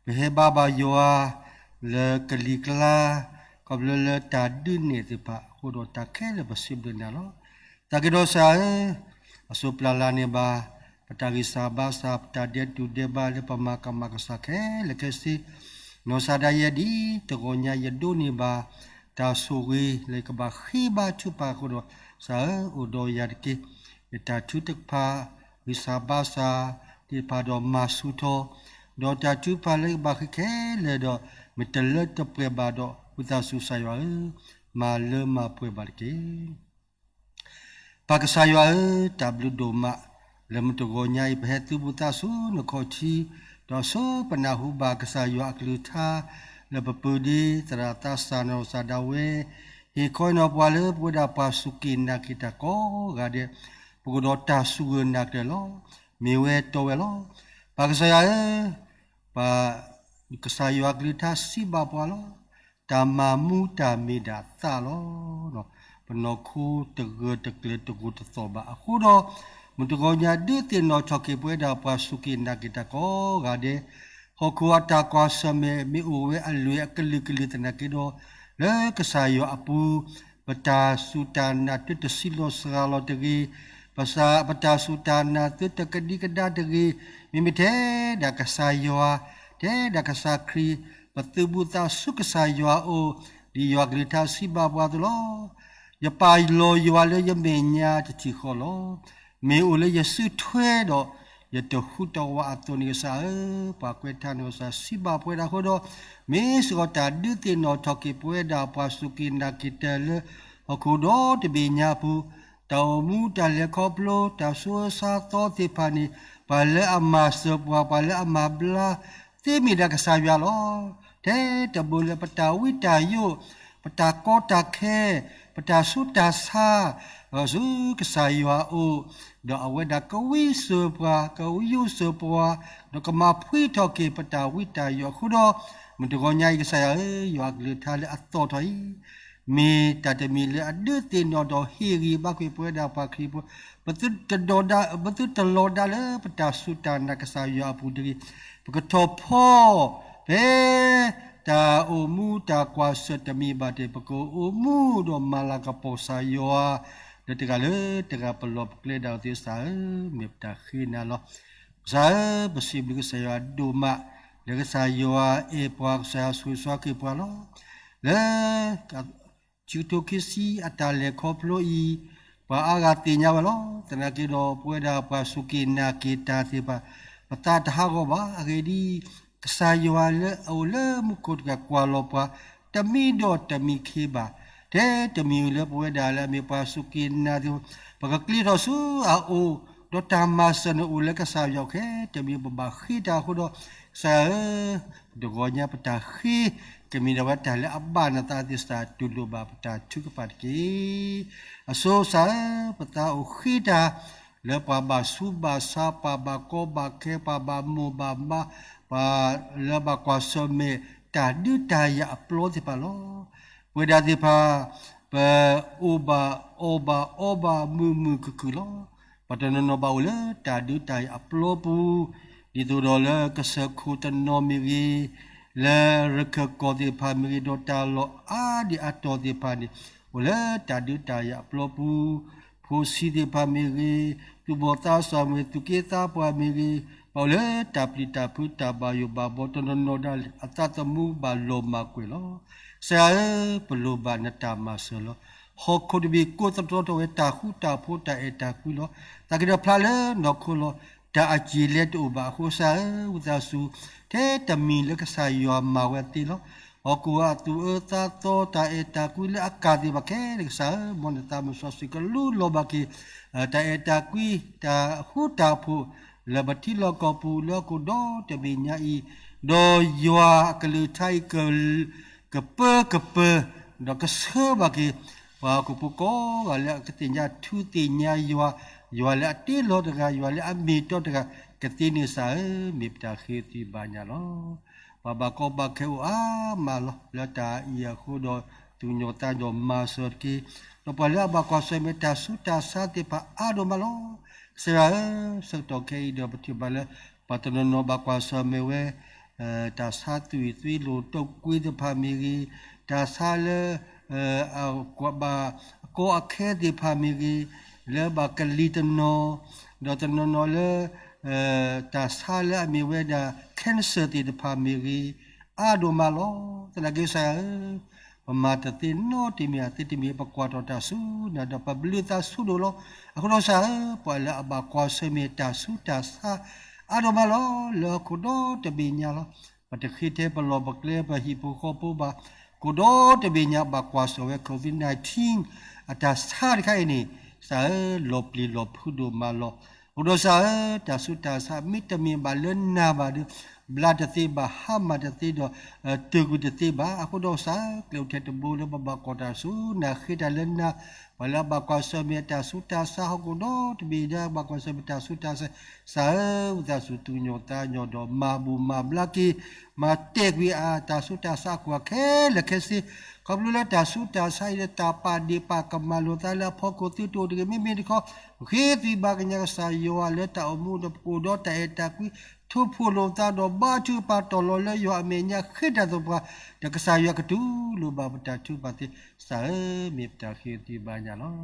ပဟဲဘါဘၣ်ယွၤ လၢကလံၤကျါ ခီဖျိလၢတၢ်ဒုးနဲၣ်သ့ၣ်တဖၣ်အဃိဒီး တၢ်ခဲလၢာ်ပစံးဘျုးနၤလီၤ. တၢ်က့ၤဒီးကစၢ်ဧၢ, အစိပျၢ်လၢ်န့ၣ်ဘၣ် ပတၢ်ဂံၢ်စၢ်ဘါစၢ် ပတၢ်ဒဲးတူၢ်ဒဲးဘါလၢပမၤကမၣ်ကစၢ်ခဲလၢာ်ခဲဆ့, နီၢ်ကစၢ်ဒၣ်ယဲ ဒ်တဂီၤညါယဒိးန့ၢ်ဘၣ် တၢ်ဆိၣ်ဂ့ၤလၢယကဘၣ်ဃ့ဘါထုကဖၣ်အဃိဒီး, ကစၢ်ဧၢ, အိၣ်ဒီးယၤတက့ၢ်. ယတၢ်ထုကဖၣ် ဂံၢ်စၢ်ဘါစၢ်သ့ၣ်တဖၣ်ဒီးမၤဆူၣ်ထီၣ်, ဒီးတၢ်ထုကဖၣ်လၢယကဘၣ်ဃ့ခဲလၢာ်ဒီး မ့ၢ်တလၢတပှဲၤဘၣ်ဒီး ဝံသးစူၤကစၢ်ယွၤဧၢ, မၤလၢမၤပှဲၤဘၣ်တက့ၢ်. ပၢ်ကစၢ်ယွၤဧၢ, တၢ်ဘျုးဒိၣ်မး လၢမုၢ်တဂီၤညါအံၤ ပဟဲသုးဘူးသးဆူနခီၣ်ထံး, ဒီးဆိပနၢ်ဟူဘၣ်ကစၢ်ယွၤအကလုၢ်ကထါ လၢပပုၢ်ဒ့သရၣ်သးစၢ်နီၢ်ကစၢ်ဒၣ်ဝဲ ဟ့ၣ်ခီအံၤနီၤပှၤလၢပဝဲဒၣ်ပှၤစူၢ်က့ၤနာ်က့ၤတၢ်ကိးဂၤဒဲး, ပကအိၣ်ဒီးတၢ်စူၢ်ဂၢၢ်နာ်ကျၢၤလီၤ. မ့ၢ်ဝဲတီဝဲလီၤ. ပၢ်ကစၢ်ယွၤဧၢ, ပ ကစၢ်ယွၤကလုၢ်ကထါစံးဘၣ်ပှၤလီၤ. တၢ်မၤမူတၢ်မ့ၢ်ဒၣ်သၣ်လီၤ. ပနီၢ်ခိတဂၢၢ်တကျၢၤတဂိာ်တသီၣ်ဘၣ်အဃိဒီး, မုၢ်တဂီၤညါဒုးသ့ၣ်နီၣ်ထီၣ်က့ၤ ပဝဲဒၣ်ပှၤစူၢ်က့ၤနာ်က့ၤတၢ်ကိးဂၤဒဲး, ဟီၣ်ခိၣ်အတၢ်ကွၢ်ဆၢၣ်မဲာ် မ့ၢ်အိၣ်ဝဲအလွဲၢ်အကလုာ်ကလုာ်သနာ်က့ဒီး, လၢကစၢ်ယွၤအပူၤ ပတၢ်စူၢ်တၢ်နာ်သုတစံးလီၤစှၤလီၤတဂ့ၤ, ပစၢ် ပတၢ်စူၢ်တၢ်နာ်သုတကဒံကဒါတဂ့ၤ, မ့မ့ၢ်ထဲဒၣ်ကစၢ်ယွၤ, ထဲဒၣ်ကစၢ်ခရံာ်, ပသုးဘူးသးဆူကစၢ်ယွၤအအိၣ်, ဒ်ယွၤကလုၢ်ကထါစံးဘၣ်ပှၤအသိးလီၤ. ယပာ်လီၤယွၤလၢယမဲာ်ညါတထံၣ်ဃီလီၤ. မ့ၢ်အိၣ်လၢယစုထွဲဒီး, ယတဟူးတဝးအသိးန့ၣ်ကစၢ်ဧၢ, ပှၤကွဲးထါန့ၣ်ကစၢ်စံးဘၣ်ပဝဲဒၣ်အဃိဒီး, မ့ၢ်စ့ၢ်ကီးတၢ်ဒုးသ့ၣ်နီၣ်ထီၣ်က့ၤပဝဲဒၣ်ပှၤစူၢ်က့ၤနာ်က့ၤတၢ်လၢဟီၣ်ခိၣ်ဒီတဘ့ၣ်ညါအပူၤ, တၢ်အိၣ်မူတၢ်လဲၤခီဖျိ တၢ်ဆူးအၢဆါသီသ့ၣ်တဖၣ်န့ၣ်, ပှၤလၢအမၤစၢၤပှၤ ပှၤလၢအမၤဘျါသ့မ့ၢ်ဒၣ်ကစၢ်ယွၤလီၤ. ထဲတဘိလၢပတၢ်ဝံတၢ်ယိး, ပတၢ်ကီတၢ်ခဲ, ပတၢ်ဆူးတၢ်ဆါ, ဆူကစၢ်ယွၤအအိၣ်, ဒီးအဝဲဒၣ်ကဝံစၢၤပှၤ, ကယိးစၢၤပှၤ, ဒီးကမၤဖှံထီၣ်က့ၤပတၢ်ဝံတၢ်ယိးအဃိဒီး, မုၢ်တဂီၤညါအံၤကစၢ်ယွၤဧၢ, ယွၤအကလုၢ်ကထါလၢအသီၣ်ထီၣ်အံၤ, မ့ၢ်တၢ်တမံၤလၢအဒုးသ့ၣ်နီၣ်ဒီးဟ့ၣ်ဂံၢ်ဘါကွံာ်ပဝဲဒၣ်ပှၤခရံာ်ဖိ, ပသုတလီၤဒၣ်, ပသုတလီၤဒၣ်လၢပတၢ်စူၢ်တၢ်နာ်ကစၢ်ယွၤအပူၤတဂ့ၤ. ပကထီၣ်ဖီ ဖဲ တၢ်အိၣ်မူတၢ်ကွၢ်ဆၢၣ်တမံၤဘၣ်တ့ၢ် ပကအိၣ်မူဒီးမၤလၤကပီၤကစၢ်ယွၤ လၢတဂၤလၢတဂၤပလီၢ်ပကျဲဒၣ်အီၤသ့ၣ်ကစၢ်ဧၢ, မ့ၢ်ပတၢ်ဃ့နၤလီၤ. ကစၢ်ဧၢ, ပစံးဘျုးကစၢ်ယွၤဒိၣ်မး, လၢကစၢ်ယွၤအဲၣ်ပှၤ ကစၢ်ယွၤဆိၣ်ဂ့ၤဆိၣ်ဝါက့ၤပှၤလီၤ. လၢ ခံကထိခံဆံအတၢ်လဲၤခီဖျိအံၤ, ပှၤအါဂၤသ့ၣ်ညါဝဲလီၤ. သနာ်က့ဒီး ပဝဲဒၣ်ပှၤစူၢ်က့ၤနာ်က့ၤတၢ်သ့ၣ်တဖၣ် ပသးတဟးဂီၤဘၣ်. အဂ့ၢ်ဒ်အံၤ, ကစၢ်ယွၤလၢအအိၣ်လၢမူခိၣ်တဂၤကွၢ်လီၤပှၤ တမံၤဒီးတမံၤခ့ဘၣ်. ထဲတမံၤလၢပဝဲဒၣ်လၢအမ့ၢ်ပှၤစူၢ်က့ၤနာ်သ့ၣ်တဖၣ် ပကကျ့ထီၣ်ဆူအအိၣ်, ဒီးတၢ်မၤစၢၤန့ၣ်အိၣ်လၢကစၢ်ယွၤခဲ, တမံၤပဘၣ်ဃ့တၢ်အဃိဒီး ကစၢ်ဧၢ, ပတဂီၤညါပတၢ်ဃ့ ကမ့ၢ်ဒၣ်ဝဲတၢ်လၢအဘၣ်နသးသ့ၣ် ကစၢ်တူၢ်လိာ်ဘၣ်ပတၢ်ထုကဖၣ်တက့ၢ်. အဆိကစၢ်ဧၢ, ပသးအိၣ်ဃ့တၢ် လၢပှၤဘၣ်ဆူးဘၣ်ဆါ, ပှၤဘၣ်ကီဘၣ်ခဲ, ပှၤဘၣ်မိၢ်ဘၣ်မါ, ပှၤလၢဘၣ်ကွၢ်ဆၢၣ်မဲာ်တၢ်ဒုးတၢ်ယၤအပျီသ့ၣ်တဖၣ်လီၤ. ပဝဲဒၣ်သ့ၣ်တဖၣ် ပအိၣ်ဘၣ်အီၣ်ဘၣ်အီဘၣ်မုာ်မုာ်ခုၣ်ခုၣ်လီၤ. ပှၤတနီၤနီၤဘၣ်အိၣ်လၢတၢ်ဒုးတၢ်ယၤအပျီပူၤ, ဒ်သိးဒီးလၢကစၢၢ်ခိၣ်တနီၤမ့ၢ်ဂ့ၤ, လၢရခၢၣ်ကီၢ်သ့ၣ်တဖၣ်မ့ၢ်ဂ့ၤ, ဒီးတၢ်လီၢ်အါဒံးအါတီၤသ့ၣ်တဖၣ်န့ၣ် အိၣ်လၢတၢ်ဒုးတၢ်ယၤအပျီပူၤ, ဖိဆံးသ့ၣ်တဖၣ်မ့ၢ်ဂ့ၤ, သူၣ်ဘီၣ်သးစၢ်မ့ၢ်ဂ့ၤ, သူၣ်က့သးပှၢ်မ့ၢ်ဂ့ၤ, ဘၣ်အိၣ်လၢတၢ်ပျံၤတၢ်ဖုးတၢ်ဘၣ်ယိၣ်ဘၣ်ဘီ တနီၤနီၤဒၣ်လဲာ် အသးသမူဘၣ်လီၤမၢ်ကွံာ်လီၤ. ကစၢ်ဧၢ, ပလိၣ်ဘၣ်နတၢ်မၤစၢၤလီၤ. ဟီၣ်ခိၣ်တဘ့ၣ်ကိးသတြီထီၣ်ဝဲတၢ်ဃူတၢ်ဖိးတၢ်အဲၣ်တၢ်ကွံလီၤ. သနာ်က့ဒီးဖျါလၢနီၢ်ခိလီၤ. တၢ်အကံၢ်လဲတအိၣ်ဘၣ်အဃိ ကစၢ်ဧၢ, ဝံသးစူၤ ထဲတမံၤလၢကစၢ်ယွၤမၤဝဲသ့လီၤ. ဟီၣ်ခိၣ်အသူၣ်အၢသးသီတၢ်အဲၣ်တၢ်ကွံလၢအကၣ်သ့ၣ်တဖၣ်ခဲလၢာ် ကစၢ်ဧၢ, မ်နသးမုၢ်စီဆှံကလူလီၤဘၣ်က့ၤ တၢ်အဲၣ်တၢ်ကွံ တၢ်ဃူတၢ်ဖိး လၢပထံလီၢ်ကီၢ်ပူၤလၢအခိၣ်ဒီတဘ့ၣ်ညါအံၤ, ဒီးယွၤအကလုၢ်ကထါအံၤ ကပၢကပၢၤ, ဒီးကဆှၢဘၣ်က့ၤ ပှၤဟီၣ်ခိၣ်ဖိကိးဂၤလၢအကသ့ၣ်ညါထူသ့ၣ်ညါယွၤ, ယွၤလၢအတ့လီၤတဂၤ, ယွၤလၢအမ့ၢ်တီတဂၤ, ကသ့န့ၣ်ကစၢ်ဧၢ, မ့ၢ်ပတၢ်ဃ့သံဘၣ်ညါလီၤ. ပှၤဘၣ်ကီဘၣ်ခဲအိၣ်အါမးလီၤ. လၢတၢ်အံၤအဃိဒီး သူၣ်ကညီၤသးကညီၤမၤစၢၤတက့ၢ်. ဒီးပှၤလၢအဘၣ်ကွၢ်ဆၢၣ်မဲာ်တၢ်ဆူးတၢ်ဆါသ့ၣ်တဖၣ်အါဒိၣ်မးလီၤ. ကစၢ်ယွၤဧၢ, ဆၢကတီၢ်ခဲအံၤဒီးပထံၣ်ဘၣ်လၢ ပှၤတနီၤနီၤဘၣ်ကွၢ်ဆၢၣ်မဲာ်ဝဲ တၢ်ဆါသွံၣ်သွံလိာ်တိာ်ကွံသ့ၣ်တဖၣ်မ့ၢ်ဂ့ၤ, တၢ်ဆါလၢ ဘၣ်အကီအခဲသ့ၣ်တဖၣ်မ့ၢ်ဂ့ၤ, လၢဘၣ်ကလံၤတနီၤ, ဒီးတနီၤနီၤလၢ တၢ်ဆါလၢအမ့ၢ်ဝဲဒၣ် cancer သ့ၣ်တဖၣ်မ့ၢ်ဂ့ၤ, အါဒိၣ်မးလီၤ. သနာ်က့ကစၢ်ဧၢ, ပမၤတသ့နီတမံၤအသ့တမံၤ ပကွၢ်ထီၣ်တၢ်ဆူနၤဒီး ပဘျုးသးဆူဒိၣ်လီၤ. အဃိဒီးကစၢ်ဧၢ, ပှၤလၢအဘၣ်ကွၢ်ဆၢၣ်မဲာ်တၢ်ဆူးတၢ်ဆါ အါဒိၣ်မးလီၤ. လၢဟီၣ်ခိၣ်ဒီတဘ့ၣ်ညါလီၤ. ပတဃ့ထဲပလီၢ်ပကျဲ ပဟံၣ်ဖိဃီဖိဘၣ်, ဟီၣ်ခိၣ်ဒီတဘ့ၣ်ညါဘၣ်ကွၢ်ဆၢၣ်ဝဲ COVID nineteen အတၢ်ဆါတခါအံၤန့ၣ်, ကစၢ်ဧၢ, လီၤပျံၤလီၤဖုးဒိၣ်မးလီၤ. အဃိဒီးကစၢ်ဧၢ, တၢ်ဆူးတၢ်ဆါ မ့တမ့ၢ်ဘၣ်လၢနၤဘၣ်ဒီး ဘျါတသ့ဘၣ်, ဟါမၢ်တသ့ဒီး တုၤကွံာ်တသ့ဘၣ်. အဃိဒီးကစၢ်ဧၢ, ကျဲအိၣ်ထဲတဘိလၢပဘၣ်ကွၢ်တၢ်ဆူနၤ ဃ့တၢ်လၢနၤ, ပှၤလၢအဘၣ်ကွၢ်ဆၢၣ်မဲာ်တၢ်ဆူးတၢ်ဆါ ဟီၣ်ခိၣ်ဒီတဘ့ၣ်ညါ ဘၣ်ကွၢ်ဆၢၣ်မဲာ်တၢ်ဆူးတၢ်ဆါ, ကစၢ်ဧၢ, ဝံသးစူၤသူၣ်ကညီၤသးကညီၤဒီး မၤဘူၣ်မၤဘျါက့ၤ, မၤတဲာ်ကွံာ်အတၢ်ဆူးတၢ်ဆါအကွၢ်ခဲလၢာ်ခဲဆ့, ခီဖျိလၢတၢ်ဆူးတၢ်ဆါအံၤဒီး တၢ်ပာ်ဒ့ၣ်ပာ်ကမၣ်လိာ်သးလၢအဖီခိၣ်သုတအိၣ်တဂ့ၤ, မ့မ့ၢ်တခီ ဃ့သွံၣ်ဘါကညးကစၢ်ယွၤလၢတၢ်အိၣ်မူဒီး ပကအိၣ်ဒီးတၢ်အဲၣ်တၢ်ကွံ, ထူးဖှိၣ်လိာ်သးဒီး ဘါထုကဖၣ်တီၢ်လီၤလၢယွၤအမဲာ်ညါ ဃ့တၢ်သပှၢ်, ဒီးကစၢ်ယွၤကတူၢ်လိာ်ဘၣ်ပတၢ်ထုကဖၣ်သ့, ကစၢ်ဧၢ, မ့ၢ်ပတၢ်ဃ့သွံၣ်ဘါညါလီၤ.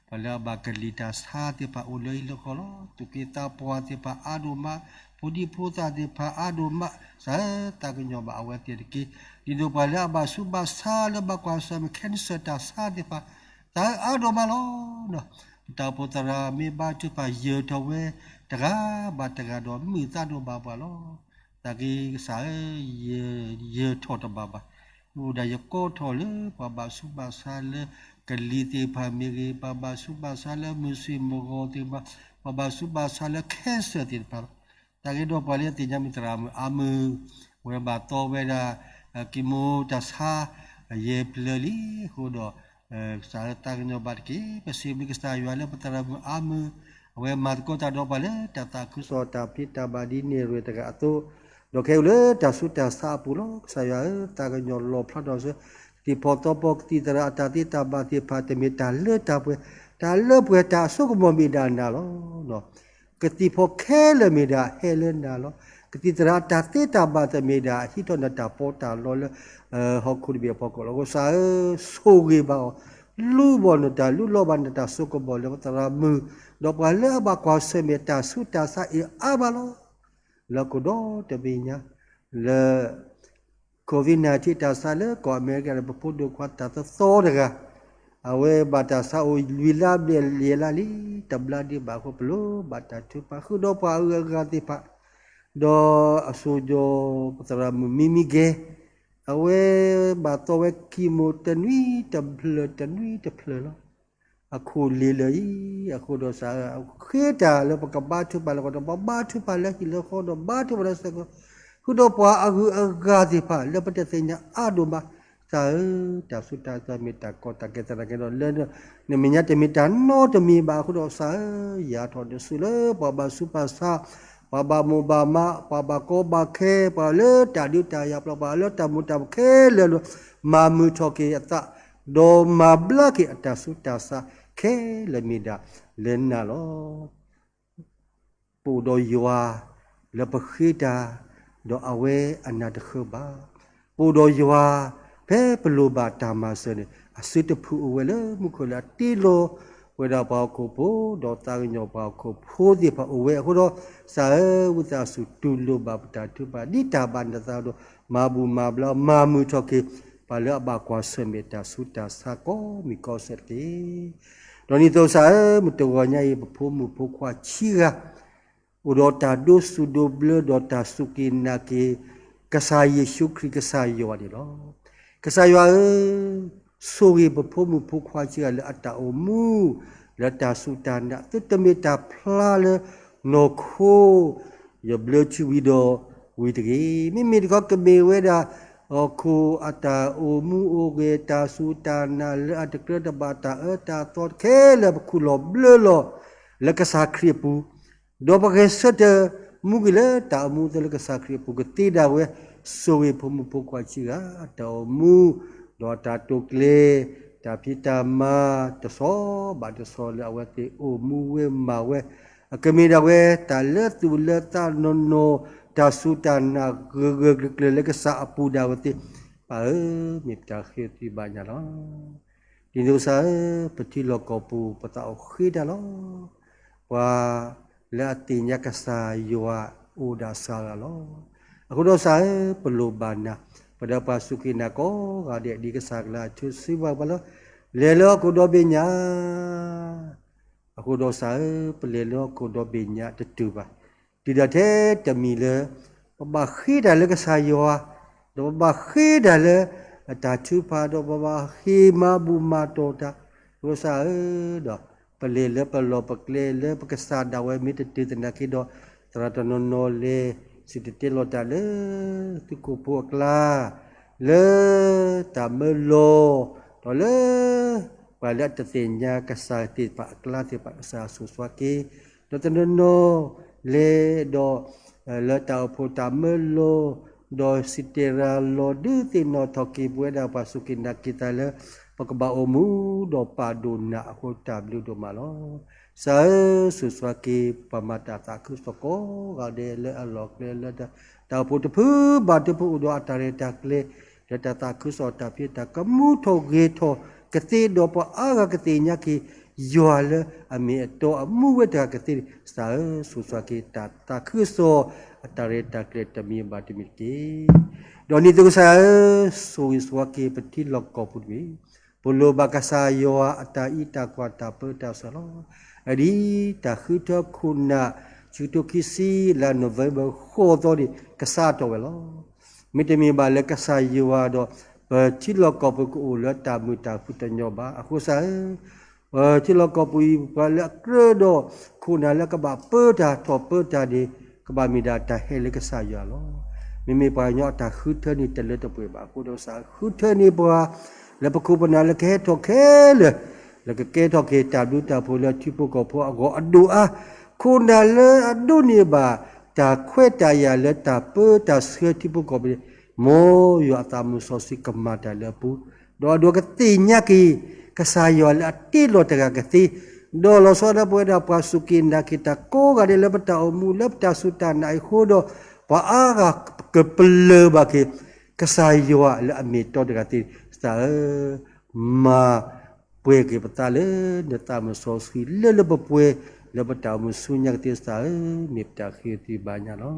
ပှၤလၢအဘၣ်ကလံၤတၢ်ဆါသ့ၣ်တဖၣ်အိၣ်လၢဟံၣ်လၢဃီလီၤ. သူၣ်က့သးပှၢ်သ့ၣ်တဖၣ်အါဒိၣ်မး, ဖိဒံဖိသၣ်သ့ၣ်တဖၣ်အါဒိၣ်မး, ကစၢ်ဧၢ, သးကညီၤဘၣ်အဝဲသ့ၣ်တက့ၢ်. ဒ်သိးပှၤလၢအဘၣ်ဆူးဘၣ်ဆါလၢဘၣ်ကွၢ်ဆၢၣ်မဲာ် cancer တၢ်ဆါသ့ၣ်တဖၣ်, ကစၢ်ဧၢ, အါဒိၣ်မးလီၤ. ပတၢ်အိၣ်ဖှိၣ်သရၣ်မ့ၢ်ဘါထုကဖၣ်ယၢၤထီၣ်ဝဲ တဂၤဘၣ်တဂၤဒီး မုာ်သးဒိၣ်ဘၣ်ပှၤလီၤ. သနာ်က့ကစၢ်ဧၢ, ယၢၤထီၣ်တဘၣ်ဘၣ်. အိၣ်ဒၣ်ယကိးထီၣ်လၢပှၤဘၣ်ဆူးဘၣ်ဆါလၢကလံၤသ့ၣ်တဖၣ်မ့ၢ်ဂ့ၤ, ပှၤဘၣ်ဆူးဘၣ်ဆါလၢမုၢ်ဆ့ၣ်မုၢ်ဂီၤသ့ၣ်တဖၣ်, ပှၤဘၣ်ဆူးဘၣ်ဆါလၢ cancer သ့ၣ်တဖၣ်လီၤ. သနာ်က့ဒီးပှၤလၢသ့ၣ်ညါမ့ၢ်သရၣ်မုၣ်အါမုၢ်, အဝဲဘၣ်သီဝဲဒၣ် chemo တၢ်ဆါ ယဲၢ်ဖျၢၣ်လံအဃိဒီး, ကစၢ်ဧၢ, သးကညီၤဘၣ်တက့ၢ်. ပစံးဘျုးကစၢ်ယွၤလၢပသရၣ်မုၣ်အါမုၢ်, အဝဲမၤသကိးတၢ်ဒီးပှၤလၢတၢ်သးခုကစီၣ်တၢ်ဖံးတၢ်မၤဒ်န့ၣ်ရဲၣ်တဂၤအသိး, ဒီးခဲအံၤလၢတၢ်ဆူးတၢ်ဆါအပူၤလီၤ. ကစၢ်ယွၤဧၢ, သးကညီၤလီၤဖျါထီၣ်စၢၤ တံၤဖီသီဖီကသံၣ်သရၣ်အတၢ်သ့တၢ်ဘၣ်သ့ၣ်တဖၣ် တမ့ၢ်တၢ်လၢတၢ်ပှဲၤ, တၢ်လၢပှဲၤတၢ်အစိကမီၤမ့ၢ်ဒၣ်နၤလီၤ. ကသံၣ်ဖီခဲလၢာ်မ့ၢ်ဒၣ်ဟဲလၢနၤလီၤ. ကသံၣ်သရၣ်အတၢ်သ့တၢ်ဘၣ်သ့ၣ်မ့ၢ်ဒၣ် ဟံးထီၣ်နတၢ်ပီးတၢ်လီလၢ ဟီၣ်ခိၣ်တဘ့ၣ်အဖီခိၣ်လီၤ. ကစၢ်ဧၢ, ဆိၣ်ဂ့ၤဘၣ်အီၤ, လူဘီၣ်နတၢ်လူလီၤဘၣ်နတၢ်စိကမီၤလၢပသရၣ်မုၣ်, ဒီးပှၤလၢအဘၣ်ကွၢ်ဆၢၣ်မဲာ်တၢ်ဆူးတၢ်ဆါအံၤအါဘၣ်လီၤ. လၢခိၣ်ဒီတဘ့ၣ်ညါ, လၢ COVID nineteen တၢ်ဆါလၢကီၢ်အမဲရကၤန့ၣ် ပဖိဒိၣ်ခွါတၢ်သီသီတဂၤ, အဝဲဘၣ်တၢ်ဆါအိၣ်လွံၢ်လါဘျဲၣ်ယဲၢ်လါလံ, တဘျါဒံးဘၣ်အဃိ ပလိၣ်ဘၣ်တၢ်ထုကဖၣ်ဃုာ်ဒီးပှၤအဂုၤအဂၤသ့ၣ်တဖၣ်, ဒီးအစိၤဒီးပသရၣ်မုၣ်မံမံကဲ, အဝဲဘၣ်သီဝဲ chemo တနွံတဖျၢၣ်တနွံတဖျၢၣ်လီၤ. အခိၣ်လ့ၤလၢာ်အံၤ, အဃိဒီးကစၢ်ဧၢ, ဃ့တၢ်လၢပကဘါထုကဖၣ်လၢအဂီၢ်ဒီး ပဘါထုကဖၣ်လၢဟံၣ်လၢဃီဒီး ဘါထုကဖၣ်လၢစဲးကီး, ဃုာ်ဒီးပှၤအဂုၤအဂၤသ့ၣ်တဖၣ်လၢပတသ့ၣ်ညါအါဒိၣ်မး, ကစၢ်ဧၢ, တၢ်ဆူးတၢ်ဆါမ့ၢ်တၢ်ကီတၢ်ခဲသနာ်က့ဒီး လၢနမဲာ်ညါတမ့ၢ်တၢ်နီတမံၤဘၣ်အဃိဒီး ကစၢ်ဧၢ, ယၤထီၣ်နစုလၢပှၤဘၣ်ဆူးဘၣ်ဆါ, ပှၤဘၣ်မိၣ်ဘၣ်မး, ပှၤဘၣ်ကီဘၣ်ခဲ, ပှၤလၢတၢ်ဒုးတၢ်ယၤပျီ, ပှၤလၢတၢ်မူၤတၢ်ဘှီးခဲလၢာ်လီၤ, မၤမုာ်ထီၣ်က့ၤအသး ဒီးမၤဘျါက့ၤအတၢ်ဆူးတၢ်ဆါခဲလၢာ် မ့ၢ်ဒၣ်လၢနၤလီၤ. ပအိၣ်ဒီးယွၤလၢပဃ့တၢ်, ဒီးအဝဲအနၢ်တဃၢဘၣ်. ပအိၣ်ဒီးယွၤ ဖဲပလိၣ်ဘၣ်တၢ်မၤစၢၤန့ၣ် အစုတဖုအိၣ်ဝဲလၢမူခိၣ်လၢအတ့လီၤဝဲဒၣ်ပှၤဟီၣ်ခိၣ်ဖိ, ဒီးသးကညီၤပှၤဟီၣ်ခိၣ်ဖိသ့ၣ်တဖၣ်အိၣ်ဝဲအဃိဒီး ကစၢ်ဧၢ, ဝံသးစူၤတူၢ်လိာ်ဘၣ်ပတၢ်ထုကဖၣ် ဒ်တၢ်ဘၣ်နသးဒီး မၤဘူၣ်မၤဘျါ မၤမုာ်ထီၣ်က့ၤ ပှၤလၢအဘၣ်ကွၢ်ဆၢၣ်မဲာ်တၢ်ဆူးတၢ်ဆါကိးမံၤကိးစဲးတက့ၢ်. ဒီးဒ်န့ၣ်အသိးကစၢ်ဧၢ, မုၢ်တဂီၤညါအံၤ ပဖိမုၣ်ဖိခွါဆံဂၤ အိၣ်ဒီးတၢ်ဒိသူၣ်ဒိဘျၢဒီးတၢ်စူၢ်က့ၤနာ်က့ၤ ကစၢ်ယ့ၣ်ၡူးခရံာ်ကစၢ်ယွၤန့ၣ်လီၤ. ကစၢ်ယွၤဧၢ, ဆိၣ်ဂ့ၤပဖိမုၣ်ဖိခွါဆံဂၤလၢအတၢ်အိၣ်မူ လၢတၢ်စူၢ်တၢ်နာ် သုတမ့ၢ်တၢ်ဖျါလၢနီၢ်ခိ ယဘျၢထံဝံၤဒီးဝံၤတဂ့ၤ. မ့မ့ၢ်တခီကမ့ၢ်ဝဲဒၣ် ဟီၣ်ခိၣ်အတၢ်အိၣ်မူအိၣ်ဂဲၤ တၢ်စူၢ်တၢ်နာ်လၢအတကြၢးတဘၣ် တၢ်အၢတၢ်သီခဲလၢာ် ပခူၣ်လီၤဘျၢလီၤ လၢကစၢ်ခရံာ်အပူၤ, ဒီးပဂဲၤဆၢထၢၣ်မူဂ့ၤလၢတၢ်အိၣ်မူအသးလၢကစၢ်ခရံာ်အပူၤကသ့ဒၣ်ဝဲ, ဆိၣ်ဂ့ၤဖိမုၣ်ဖိခွါဆံဂၤ အတၢ်အိၣ်မူ ဒီးတၢ်တိာ်ကျဲၤ တၢ်ဖံးတၢ်မၤ တဆီဘၣ်တဆီလၢအဝဲသ့ၣ်အိၣ်မူဝဲမၤဝဲ အကမ့ၢ်ဒၣ်ဝဲ တၢ်လၢသူၣ်လၢသးနီၢ်နီၢ် တၢ်စူၢ်တၢ်နာ်ဂၢၢ်ဂၢၢ်ကျၢၤကျၢၤလၢကစၢ်အပူၤဒၣ်ဝဲသ့ၣ်, ပၢ်ဧၢ, မ့ၢ်ပတၢ်ဃ့သံဘၣ်ညါလီၤ. ဒ်န့ၣ်အသိးကစၢ်ဧၢ, ပထံလီၢ်ကီၢ်ပူၤ ပသးအိၣ်ဃ့တၢ်လီၤ. ပှၤလၢအသ့ၣ်ညါကစၢ်ယွၤအိၣ်ဒၣ်စှၤဂၤလီၤ. အဃိဒီးကစၢ်ဧၢ, ပလိၣ်ဘၣ်နၤ, ပဒီးပှၤစူၢ်က့ၤနာ်ကိးဂၤဒဲး ဒ်ကစၢ်ကလုၢ်ထူစံးဘၣ်ပှၤလၢ လဲၤလၢဟီၣ်ခိၣ်ဒီဘ့ၣ်ညါ အဃိဒီးကစၢ်ဧၢ, ပလဲၤလၢဟီၣ်ခိၣ်ဒီဘ့ၣ်ညါတတုၤဘၣ်. တုၤဒၣ်ထဲတမံၤလၢ ပဘၣ်ဃ့တၢ်လၢကစၢ်ယွၤ, ဒီးပဘၣ်ဃ့တၢ်လၢအတၢ်ထုကဖၣ်, ဒီးပဘၣ်ဟ့ၣ်မၤဘူၣ်မၤတီၢ်တၢ်, ကစၢ်ဧၢ, ဒီးပလဲၤလၢပလီၢ်ပကျဲလၢပကစၢ်ဒၣ်ဝဲမ့ၢ်တတုၤသနာ်က့ဒီး, သရၣ်တနီၤနီၤလဲၤစံၣ်တဲၤတဲလီၤတၢ်လၢသုးခိၣ်ဖိအကျါ လၢတၢ်မၢလီၤ, ဒီးလၢပှၤလၢအတသ့ၣ်ညါကစၢ်သ့ၣ်တဖၣ်အကျါသ့ၣ်တဖၣ် ကစၢ်ဆိၣ်ဂ့ၤက့ၤ, ဒီးတနီၤနီၤလဲၤဒီး လၢတၢ်အိၣ်ဖှိၣ်တၢ်မၢလီၤ, ဒီးစံၣ်တဲၤရၤလီၤဒုးသ့ၣ်နီၣ်ထီၣ်က့ၤပဝဲဒၣ်ပှၤစူၢ်က့ၤနာ်က့ၤသးလၢ ပကဘၣ်အိၣ်မူဒီးပာ်ဒိၣ်နးအဃိ တၢ်ဘျုးဒိၣ်မးလီၤ. ကစၢ်ဧၢ, ဆိၣ်ဂ့ၤက့ၤပှၤမၤတၢ်သးခုကစီၣ်ကိးဂၤဒဲးလၢအလီၢ်ကျဲလၢ တၢ်အိၣ်ဖှိၣ်တဖုဘၣ်တဖုအိၣ်ဒီးအတၢ်ရဲၣ်တၢ်ကျဲၤ လၢတၢ်သးခုကစီၣ်တၢ်ဖံးတၢ်ကမူထီၣ်ဂဲၤထီၣ်ကသ့ဒီးပှၤအါဂၤကသ့ၣ်ညါက့ၤ ယွၤလၢအမ့ၢ်အတီအမူဝဲတဂၤကသ့န့ၣ် ကစၢ်ဧၢ, ဆိၣ်ဂ့ၤက့ၤတၢ်သးခုကစီၣ်အတၢ်ရဲၣ်တၢ်ကျဲၤတမံၤဘၣ်တမံၤတက့ၢ်. ဒီးဒ်န့ၣ်အသိးကစၢ်ဧၢ, ဆိၣ်ဂ့ၤဆိၣ်ဂ့ၤက့ၤပထံလီၢ်ကီၢ်ပူၤတဘ့ၣ်, ပလိၣ်ဘၣ်ကစၢ်ယွၤအတၢ်အံးတၢ်ကွၢ်တၢ်ပၢတၢ်ဆှၢလီၤ. အဒ်တၢ်ဃုထၢခိၣ်နၢ် ဆံကထိခံဆံ လါ November ဃိးသီန့ၣ် ကစးထီၣ်ဝဲလီၤ. မ့တမ့ၢ်ဘၣ်လၢကစၢ်ယွၤဒီး ပထံလီၢ်ကီၢ်ပူၤကအိၣ်လၢတၢ်မုာ်တၢ်ခုၣ်တညီဘၣ်. အဃိကစၢ်ဧၢ, ပထံလီၢ်ကီၢ်ပူၤအံၤ ပှၤလၢအကြၢးဒီးခိၣ်နၢ်လၢကဘၣ်ပၢတၢ်ထီၣ်ပၢတၢ်န့ၣ် ကဘၣ်မ့ၢ်ဒၣ်တၢ်ဟဲလၢကစၢ်ယွၤလီၤ. မ့မ့ၢ်ပှၤကညီအတၢ်ဃုထၢန့ၣ် တလၢတပှဲၤဘၣ်. အဃိဒီးကစၢ်ဃုထၢန့ၢ်ပှၤ လၢပခိၣ်ပနၢ်လၢကဟဲထီၣ်ခဲလၢာ် လၢကကဲထီၣ်က့ၤတၢ်ဘျုးတၢ်ဖှိၣ်လၢထံဖိကီၢ်ဖိအဂီၢ်အဒိၣ်အါ, ခိၣ်နၢ်လၢအဒိးန့ၢ်ဘၣ် တၢ်ခွဲးတၢ်ယာ်လၢတၢ်ပၢတၢ်ဆှၢထံဖိကီၢ်ဖိန့ၣ် မ်ယွၤအသးမုၢ်စီဆှံကမၤတၢ်လၢအပူၤ, ဒီးအဒိကသ့ၣ်ညါက့ၤ ကစၢ်ယွၤလၢအတ့လီၤတဂၤကသ့, ဒီးလီၤဆီဒၣ်တၢ်ပဝဲဒၣ်ပှၤစူၢ်က့ၤနာ်က့ၤတၢ်ကိးဂၤဒဲးလၢပတၢ်အိၣ်မူလၢပတၢ်စူၢ်တၢ်နာ်အံၤအဃိဒီး, ပှၤအါဂၤကပလၢၢ်ဘၣ်က့ၤ ကစၢ်ယွၤလၢအမ့ၢ်တီတဂၤသ့, ကစၢ်ဧၢ, မၤ ပှဲၤက့ၤပသးလၢ နသးမုၢ်စီဆှံလၢလၢပှဲၤပှဲၤ လၢပတၢ်အိၣ်မူဆူညါကသ့ကစၢ်ဧၢ, မ့ၢ်ပတၢ်ဃ့သုဘါညါလီ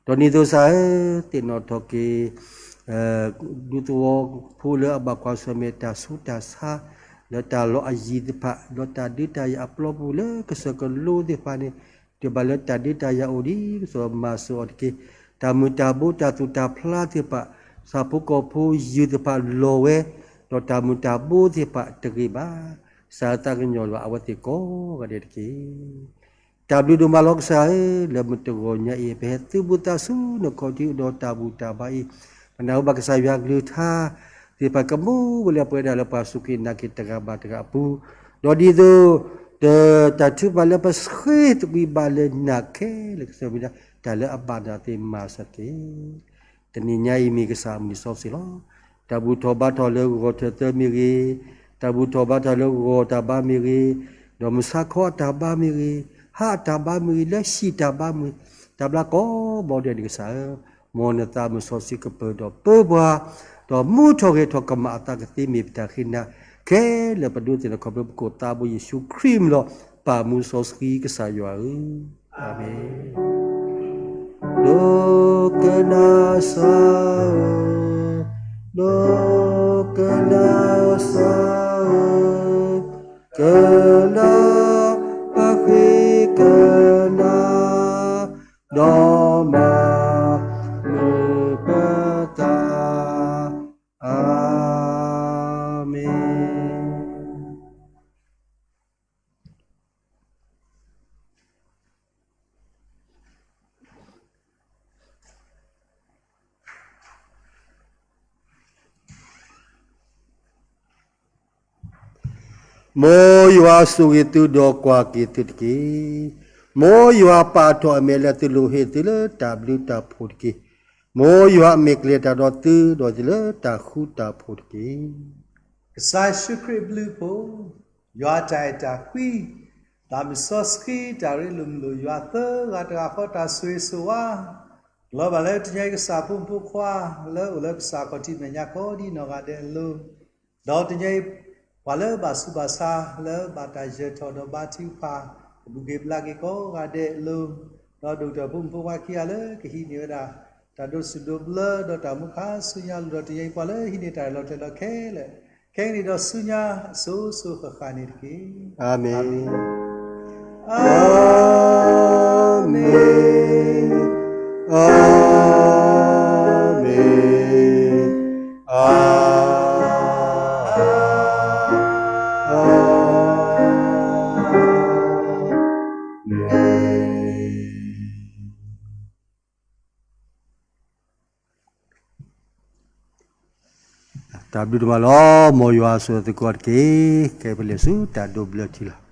ၤ. ဒီးဒ်သိးကစၢ်ဧၢ, သ့ၣ်နီၣ်ထီၣ်က့ၤ ဒူသဝီဖိလၢအဘၣ်ကွၢ်ဆၢၣ်မဲာ်တၢ်ဆူးတၢ်ဆါ လၢတၢ်လီၢ်အယံၤသ့ၣ်တဖၣ် ဒီးတၢ်ဒုးတၢ်ယၤအပျီပူၤလၢကစၢၢ်ကလိသ့ၣ်တဖၣ်န့ၣ်, တုၤဘၣ်လၢတၢ်ဒုးတၢ်ယၤအိၣ်ဒံး ကစၢ်မၤစၢၤအီၤတက့ၢ်. တၢ်မုာ်တၢ်ဘိတၢ်သူၣ်တၢ်ဖျးသ့ၣ်တဖၣ် ဆၣ်ဖိကီၢ်ဖိယုၢ်သ့ၣ်တဖၣ်လီၤဝဲ, ဒီးတၢ်မုာ်တၢ်ဘိသ့ၣ်တဖၣ်တဂ့ၤဘၣ်. ကစၢ်သးကညီၤဘၣ်အဝဲသ့ၣ်ကိးဂၤဒဲးတက့ၢ်. တၢ်ဘျုးဒိၣ်မးလီၤကစၢ်ဧၢ, လၢမုၢ်တဂီၤညါအံၤ ပဟဲသုးဘူးသးဆူနခီၣ်ထံးဒီးတၢ်ဘူၣ်တၢ်ဘါအံၤ, ပနၢ်ဟူဘၣ်ကစၢ်ယွၤကလုၢ်ကထါသ့ၣ်တဖၣ်ကမူဝဲလၢပဝဲဒၣ်လၢပှၤစူၢ်က့ၤနာ်က့ၤတဂၤဘၣ်တဂၤအပူၤ, ဒီးဒ်သိး တၢ်ထုကဖၣ်လၢပဆှ့သကွံာ်ဘၣ်လၢနၤခဲလၢာ်ကစၢ်မ့ၢ်ဒၣ် တၢ်လၢအဘၣ်နၤသ့မၤစၢၤတက့ၢ်. တနံၤညါအံၤမ့ၢ်ကစၢ်အမုၢ်နံၤစီဆှံလီၤ. တၢ်ဘူၣ်ထီၣ်ဘါထီၣ်လၢဂီၤထၢၣ်သၢမ့ၢ်ဂ့ၤ, တၢ်ဘူၣ်ထီၣ်ဘါထီၣ်လၢဂီၤတၢ်ဘါမ့ၢ်ဂ့ၤ, ဒီးမုၢ်ဆါခီအတၢ်ဘါမ့ၢ်ဂ့ၤ, ဟါအတၢ်ဘါမ့ၢ်ဂ့ၤ, လၢဟံၣ်တၢ်ဘါမ့ၢ်ဂ့ၤ, တၢ်ဘျါကိးဘီဒဲးန့ၣ်ကစၢ်ဧၢ, မ်နသးမုၢ်စီဆှံကပၢၤဒီးပၢပှၤ, ဒီးမူထီၣ်ဂဲၤထီၣ်ကမၣ်အသးကသ့မ့ၢ်ပတၢ်ဃ့နၤ, ခဲလၢာ်ပဒိးသန့ၤခီဖျိပကိၣ်သးဘိယ့ၣ်ၡူးခရံာ်မံၤလီၤ. ပၢ်မုၢ်စီဆှံကစၢ်ယွၤဧၢ, အၤမ့ၣ်. ဒိကနၣ်စၢ်ဧၢ, ဒိကနၣ်စၢ်ဧၢ, ကနၣ်ပဃ့ကနၣ်, ဒီးမၤမုာ်ပသး, အၤမ့ၣ်. မ်ယွၤဆိၣ်ဂ့ၤသုဒီးကွၢ်က့ၤသုတက့ၢ်. မ်ယွၤပာ်ထီၣ်အမဲာ်လၢသုလိၤ ဟ့ၣ်သုလၢတၢ်ဘျုးတၢ်ဖှိၣ်တက့ၢ်. မ်ယွၤအမဲာ်ကျဲၤတၢ်ဒီးသု ဒီးသုလၢတၢ်ဃူတၢ်ဖိးတက့ၢ်. ကစၢ်ယ့ၣ်ၡူးခရံာ်အဘျုးအဖှိၣ်, ယွၤအတၢ်အဲၣ်တၢ်ကွံ, သးမုၢ်စီဆှံတၢ်ရ့လိာ်မုာ်လိာ်ယွၤသၢဂၤတဂၤဃီတၢ်ဆိၣ်ဂ့ၤဆိၣ်ဝါ, လီၤဘၣ်လၢတနံၤအံၤကစၢ်ဖိမုၣ်ဖိခွါ လၢအိၣ်လၢကစၢ်ခီၣ်ထံးမဲာ်ညါကိးဒံနီၢ်ဂၤဒဲးအလိၤ, ဒီးတနံၤအံၤ ပှၤလၢဘၣ်ဆူးဘၣ်ဆါ လၢဘၣ်တၢ်ယၢၤထီၣ်ဒီးဘါထုကဖၣ် ကဘူၣ်က့ၤဘျါက့ၤကိးဂၤဒဲးအလိၤ, ဒီးဒိၣ်ကတၢၢ်ဖိမုၣ်ဖိခွါခံဂၤလၢကဟံးန့ၢ်ဝဲဒၣ် တၢ်ဒိးစူၣ်ဒိးဘျၢဒီးတၢ်မူခါဆူညါလိၤဒီး တနံၤအံၤပှၤလၢဟံးန့ၢ်တၢ်အၢၣ်လီၤတၢ်အၢၣ်လီၤခဲလၢာ် ခဲကနံၣ်ဒီးဆူညါအစိၤစိၤဃၣ်ဃၣ်န့ၣ်တက့ၢ်. အၤမ့ၣ်, အၤမ့ၣ်, အၤမ့ၣ်, အၤ, အၤ, မ့ၣ်. တၢ်ဘျုးဒိၣ်မးလီၤ. မ်ယွၤဆိၣ်ဂ့ၤသုကိးဂၤတက့ၢ်. ခဲအံၤပလဲၤဆူတၢ်ဒိးဘျၢထံလီၤ.